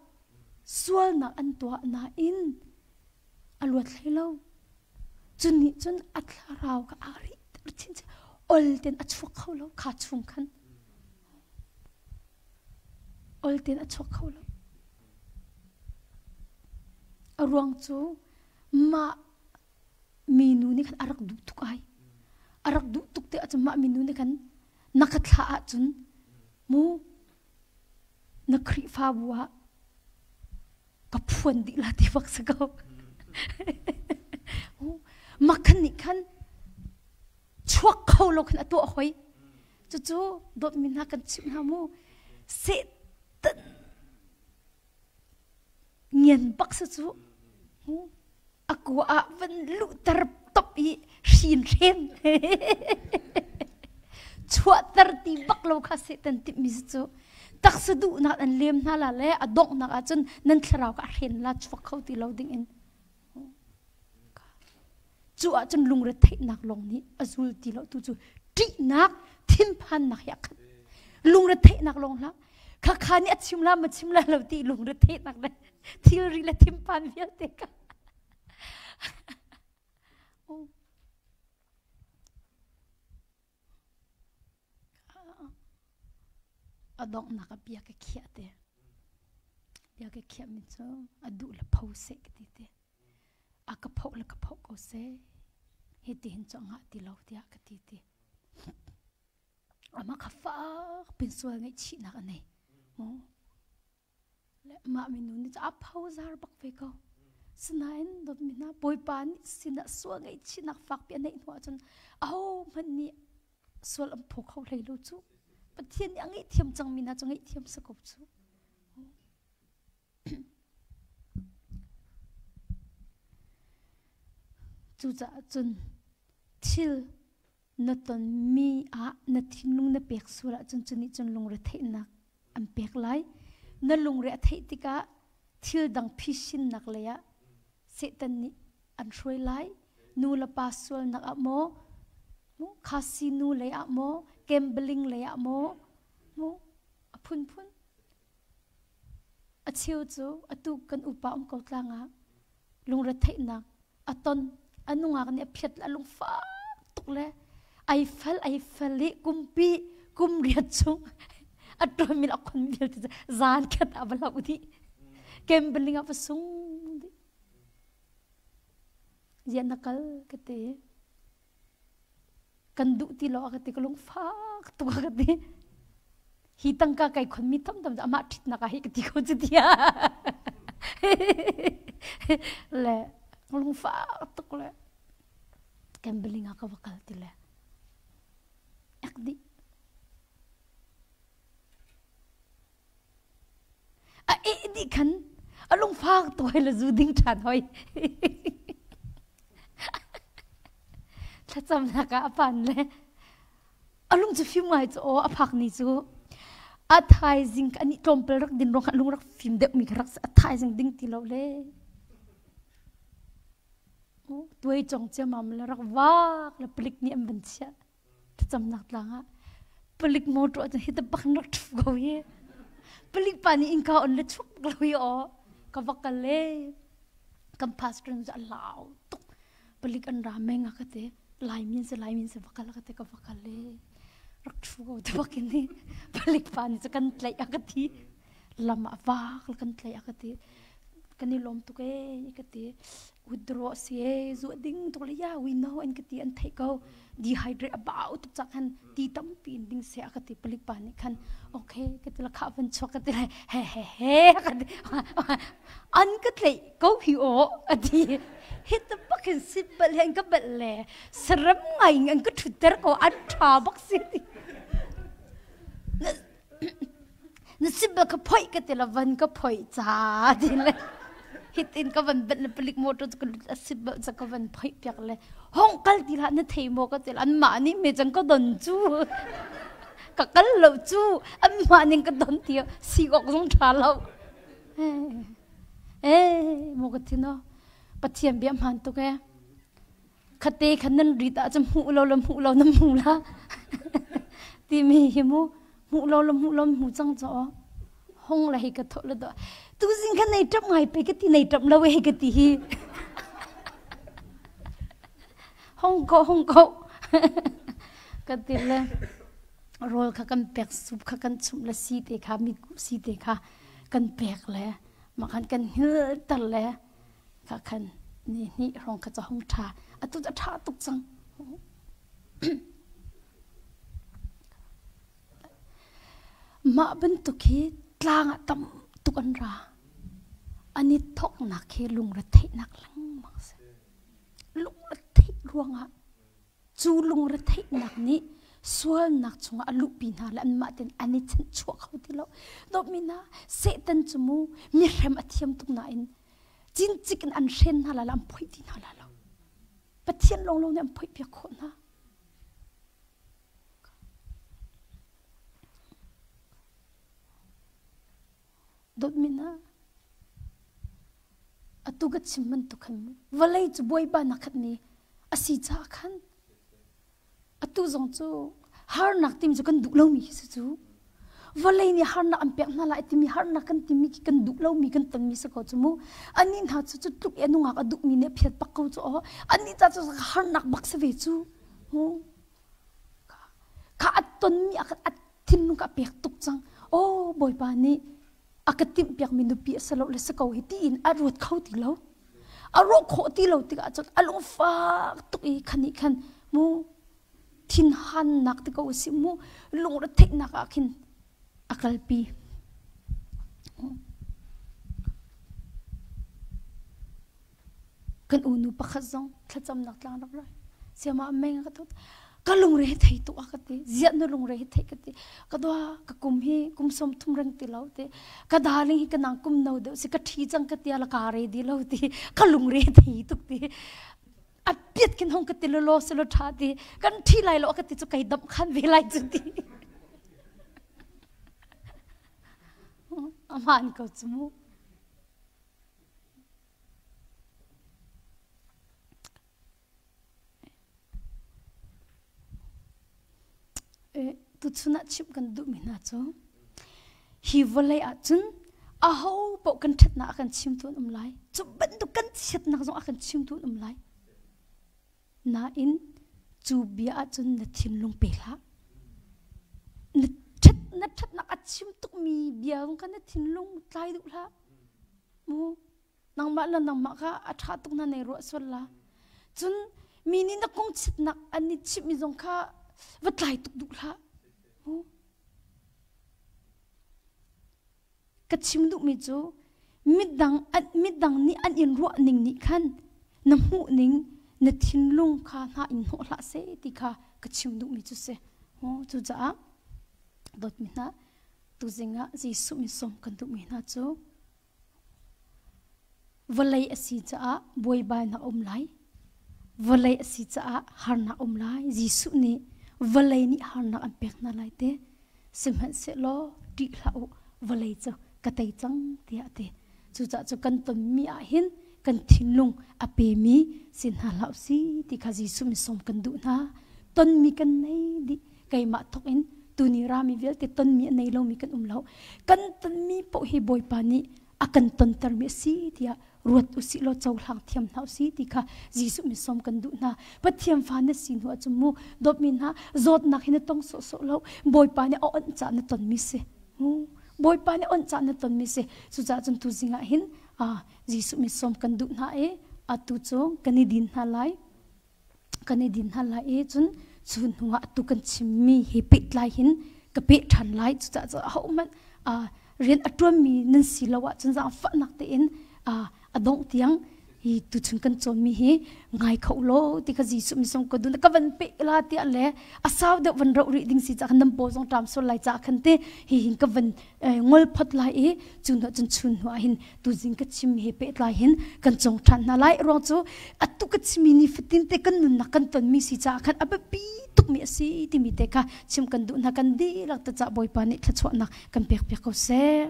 sualnak an tuah nain a luat hlei lo cun nih cun a thlarau kha aa rihter chinchin ol ten a chuak kho lo kha chung khan ol ten a chuak kho lo a ruang cu mah minu nih khan a rak duh tuk ai a rak duh tuk te ahcun mah minu nih khan na ka thlah ahcun mu na Khrihfabu ah ka phuan dih la ti bak si ko makhan nih khan chuak kho lo khan a tuah hoi cucu dawtmi hna kan chimh hna mu Satan ngian bak si cu a kua ah van luhter top i hrin hren chuahter ti bak lo kha Satan timhmi si cu taksa duhnak an lem hna la le a donghnak ahcun nan thlarau kha a hren la chuak kho ti lo ding in cu ahcun lungretheihnak lawng nih a zul ti lo tu cu ṭihnak thinphannak hi a khat lungretheihnak lawng hlah khakha nih a chim la ma chim la lo ti lungretheihnak le thilri le thinphan vialte kha A donghnak ah bia ka khiah te. Bia ka khiahmi cu a duh le pho seh ka ti te. A ka phoh le ka phoh ko seh. Hiti hin cu a ngah ti lo tiah ka ti ti. Amah kha fak pin sual ngaihchihnak a nei. Mu. Le mah minu nih a phozar bak ve ko. Sinain dawtmi hna Bawipa nih sinah sual ngaihchihnak fakpi a neih hnu ahcun ahohmanh nih sual an phaw kho hlei lo cu. Pathian nih a ngaihthiam cangmi hna cu ngaihthiam si ko cu. Cucaah cun thil na tonmi ah na thinlung na pek sual ahcun cu nih cun lungretheihnak an pek lai. Na lungre a theih tikah thil dang phisinnak lei ah Satan nih an hruai lai. Nu le pa sualnak ah maw, casino lei ah maw, gambling lei ah maw, maw a phunphun. A cheu cu atu kan upa um ko tlang ah lungretheihnak a ton a nungak nih a phiat le a lungfak tuk le ai fel ai fel i kumpi kum riat chung a ṭuanmi le a khon vialte cu zan khat ah va hloh dih gambling ah va sung dih ziah na kal ka ti kan duh ti lo a ka ti ka lungfak tuk a ka ti hi tangka kai khon mi tam tam amah ṭhitnak ah hi ka ti ko cu tia le lungfak tuk le gambling ah ka va kal ti le ek dih. Ni khan a lungfak to hoi le zu ding ṭhan hoi. Thlacamnak ah a pan le a lung cu fim ngai cu aw a phak ni cu a thaizing ani tlawmpal rak din ruang lung rak fim deuh mi kha rak a thaizing ding ti lo le tuai chong ciamam le rak vak le palik nih an van chiah thlacamnak tlang ah palik motor cu hi ta bak rak ṭhu ko hi palik pa nih innka on le chuk lo hi aw ka va kal le kan pastor cu a lau tuk palik an ra meng a ka ti Laimi an si Laimi an si va kal a ka ti ka va kal le rak ṭhu ko ti bak in palik pa nih cu kan tlaih a ka ti lam ah vak kan tlaih a ka ti kan i lawm tuk ee ka ti withdraw si ee zu ding tuk le ya we know an ka ti an theih ko dehydrate a bau tuk cak khan ti tampi in ding se a ka ti palik pa nih khan okay ka ti la kha van chuak ka ti le he he he ka ti an ka tleih ko hi o a ti hi ta bak in sit bal he an ka bel le saram ngai in an ka thutter ko an tha bak si ti na sibal ka phoi ka ti la van ka phoi ca ti le hitin ka van bet le palik motor ka lut a sibal ca ka van phoi piak le hong kal ti la na thei mo ka ti la an mah nih me cang ka don cu ka kal lo cu an mah ning ka don ti si ok zong tha lo eh mo ka ti no pathian bia hman tuk e khate khan nan rit ah cun hmuh lo le hmuh lo nan hmu la timi hi mu hmuh lo le hmuh lo hmu cang cho hong la hi ka tho le do tu zing khan nei tap ngai pe ka ti nei tap lo he ka ti hi hong ko hong ko ka ti le rawl kha kan pek sup kha kan chumh le si te kha mi si te kha kan pek le ma khan kan hil tar le Kha khan ni hnih hrawng kha ca hung ṭha. Atu cu a ṭha tuk cang. Mah bantuk hi tlang ah tam tuk an ra. An i thawknak hi lungretheihnak lengmang si. Lungretheih ruangah Cu lungretheihnak nih sualnak chungah a luhpi hna le anmah tein an i chanhchuah kho ti lo. Dawtmi hna, Satan cu mu mi hrem a thiam tuk nain cincik in an hren hna lai lo, an phoih ti hna lai lo. Pathian lawnglawng nih an phoih piak khawh hna. Dawtmi hna, atu ka chim bantuk khan vawlei cu bawipa na khatmi a si caah khan atu zong cu harnak timi cu kan duh lomi khi si cu vawlei nih harnak an pek hna lai timi harnak kan timi khi kan duh lomi kan tonmi si ko cu mu anih hna cu cu tluk i a nungak a duhmi nih a phiat bak ko cu aw anih ca cu harnak bak si ve cu mu kha a tonmi a a thinlung ka pek tuk cang oh bawipa nih a ka timhpiakmi nupi a si lo le si ko hi tiin a ruat kho ti lo a ruah khawh ti lo tikah cun a lungfak tuk i khan nih khan mu thinhannak ti ko si mu lungretheihnak ah khin a kalpi Kan unu pakhat zong thlacamnak tlang rak rai. Siama meng ka thut. Ka lungre hi thei tuk a ka ti. Ziah na lungre hi thei ka ti. Ka dua ka kum hi kum som thum reng ti lo ti. Ka darling hi ka nang kum no deuh si ka ṭhi cang ka tia la ka re di lo ti. Ka lungre thei tuk ti. A piat khin hong ka ti lo lo si lo ṭha ti. Kan ṭhi lai lo ka ti cu kai damh khan ve lai cu ti. Aman ko cu mu. Tuchun ah chimh kan duhmi hna cu hi vawlei ahcun aho paoh kan ṭhatnak a kan chimtu an um lai. Cu bantuk kan chiatnak zong a kan chimtu an um lai. Nain cu bia ahcun na thinlung pe hlah. Na ṭhat na ṭhatnak a chim tukmi bia zong kha na thinlung tlai duh hlah. Mu nangmah le nangmah kha a ṭha tuk na nei ruah sual la. Cun mi nih na kong chitnak an i chimhmi zong kha va tlai tuk duh hlah. Mu Ka chim duhmi cu midang midang nih an in ruah ning nih khan na hmuh ning na thinlung kha hna in hnawh hlah seh ti kha ka chim duhmi cu si. Cucaah dawtmi hna tuzing ah Jesuh min sawm kan duhmi hna cu. Vawlei a si caah buaibainak a um lai. Vawlei a si caah harnak a um lai. Jesuh nih vawlei nih harnak an pek hna lai te. Sihmanhsehlaw ṭih hlah u, vawlei cu ka tei cang tiah a ti. Cucaah cu kan tonmi ah hin kan thinlung a pemi si hna hlah u si ti kha Jesuh mi sawm kan duh hna. Tonmi kan nei dih. Keimah thawk in tuni rami vialte tonmi a nei lomi kan um lo. Kan tonmi paoh hi Bawipa nih a kan tontermi a si tiah ruat usih law cohlang thiam hna usih ti kha Jesuh min sawm kan duh hna. Pathian fa na si hnu ahcun mu dawtmi hna zawtnak hi na tong sawhsawh lo. Bawipa nih a onh caah na tonmi si. Mu Bawipa nih onh caah na tonmi si. Cucaah cun tuzing ah hin Jesuh min sawm kan duh hna i atu cu kan i din hna lai. Kan i din hna lai i cun cu hnu ah atu kan chimmi he pehtlai hin ka peh ṭhan lai. Cucaah cun ahohmanh rian a ṭuanmi nan si lo ahcun zaangfahnak tein a dongh tiang hi tuchun kan cawnmi hi ngai kho law ti kha Jesuh misung ka dun ka van pe la tiah le a sau deuh van roh rih ding si ca khan nan paw zong ṭam sual lai ca khan te hi hin ka van ngol phot lai i cu hnu cun chun hnu ah hin tuzing ka chim he pehtlai hin kan cong ṭhan hna lai ruang cu atu ka chimi ni fatin te kan nunnak kan tonmi si caah khan a biapi tukmi a si timi te kha chim kan duh hna. Kan dihlak te ca Bawipa nih thluachuahnak kan pek piak ko seh.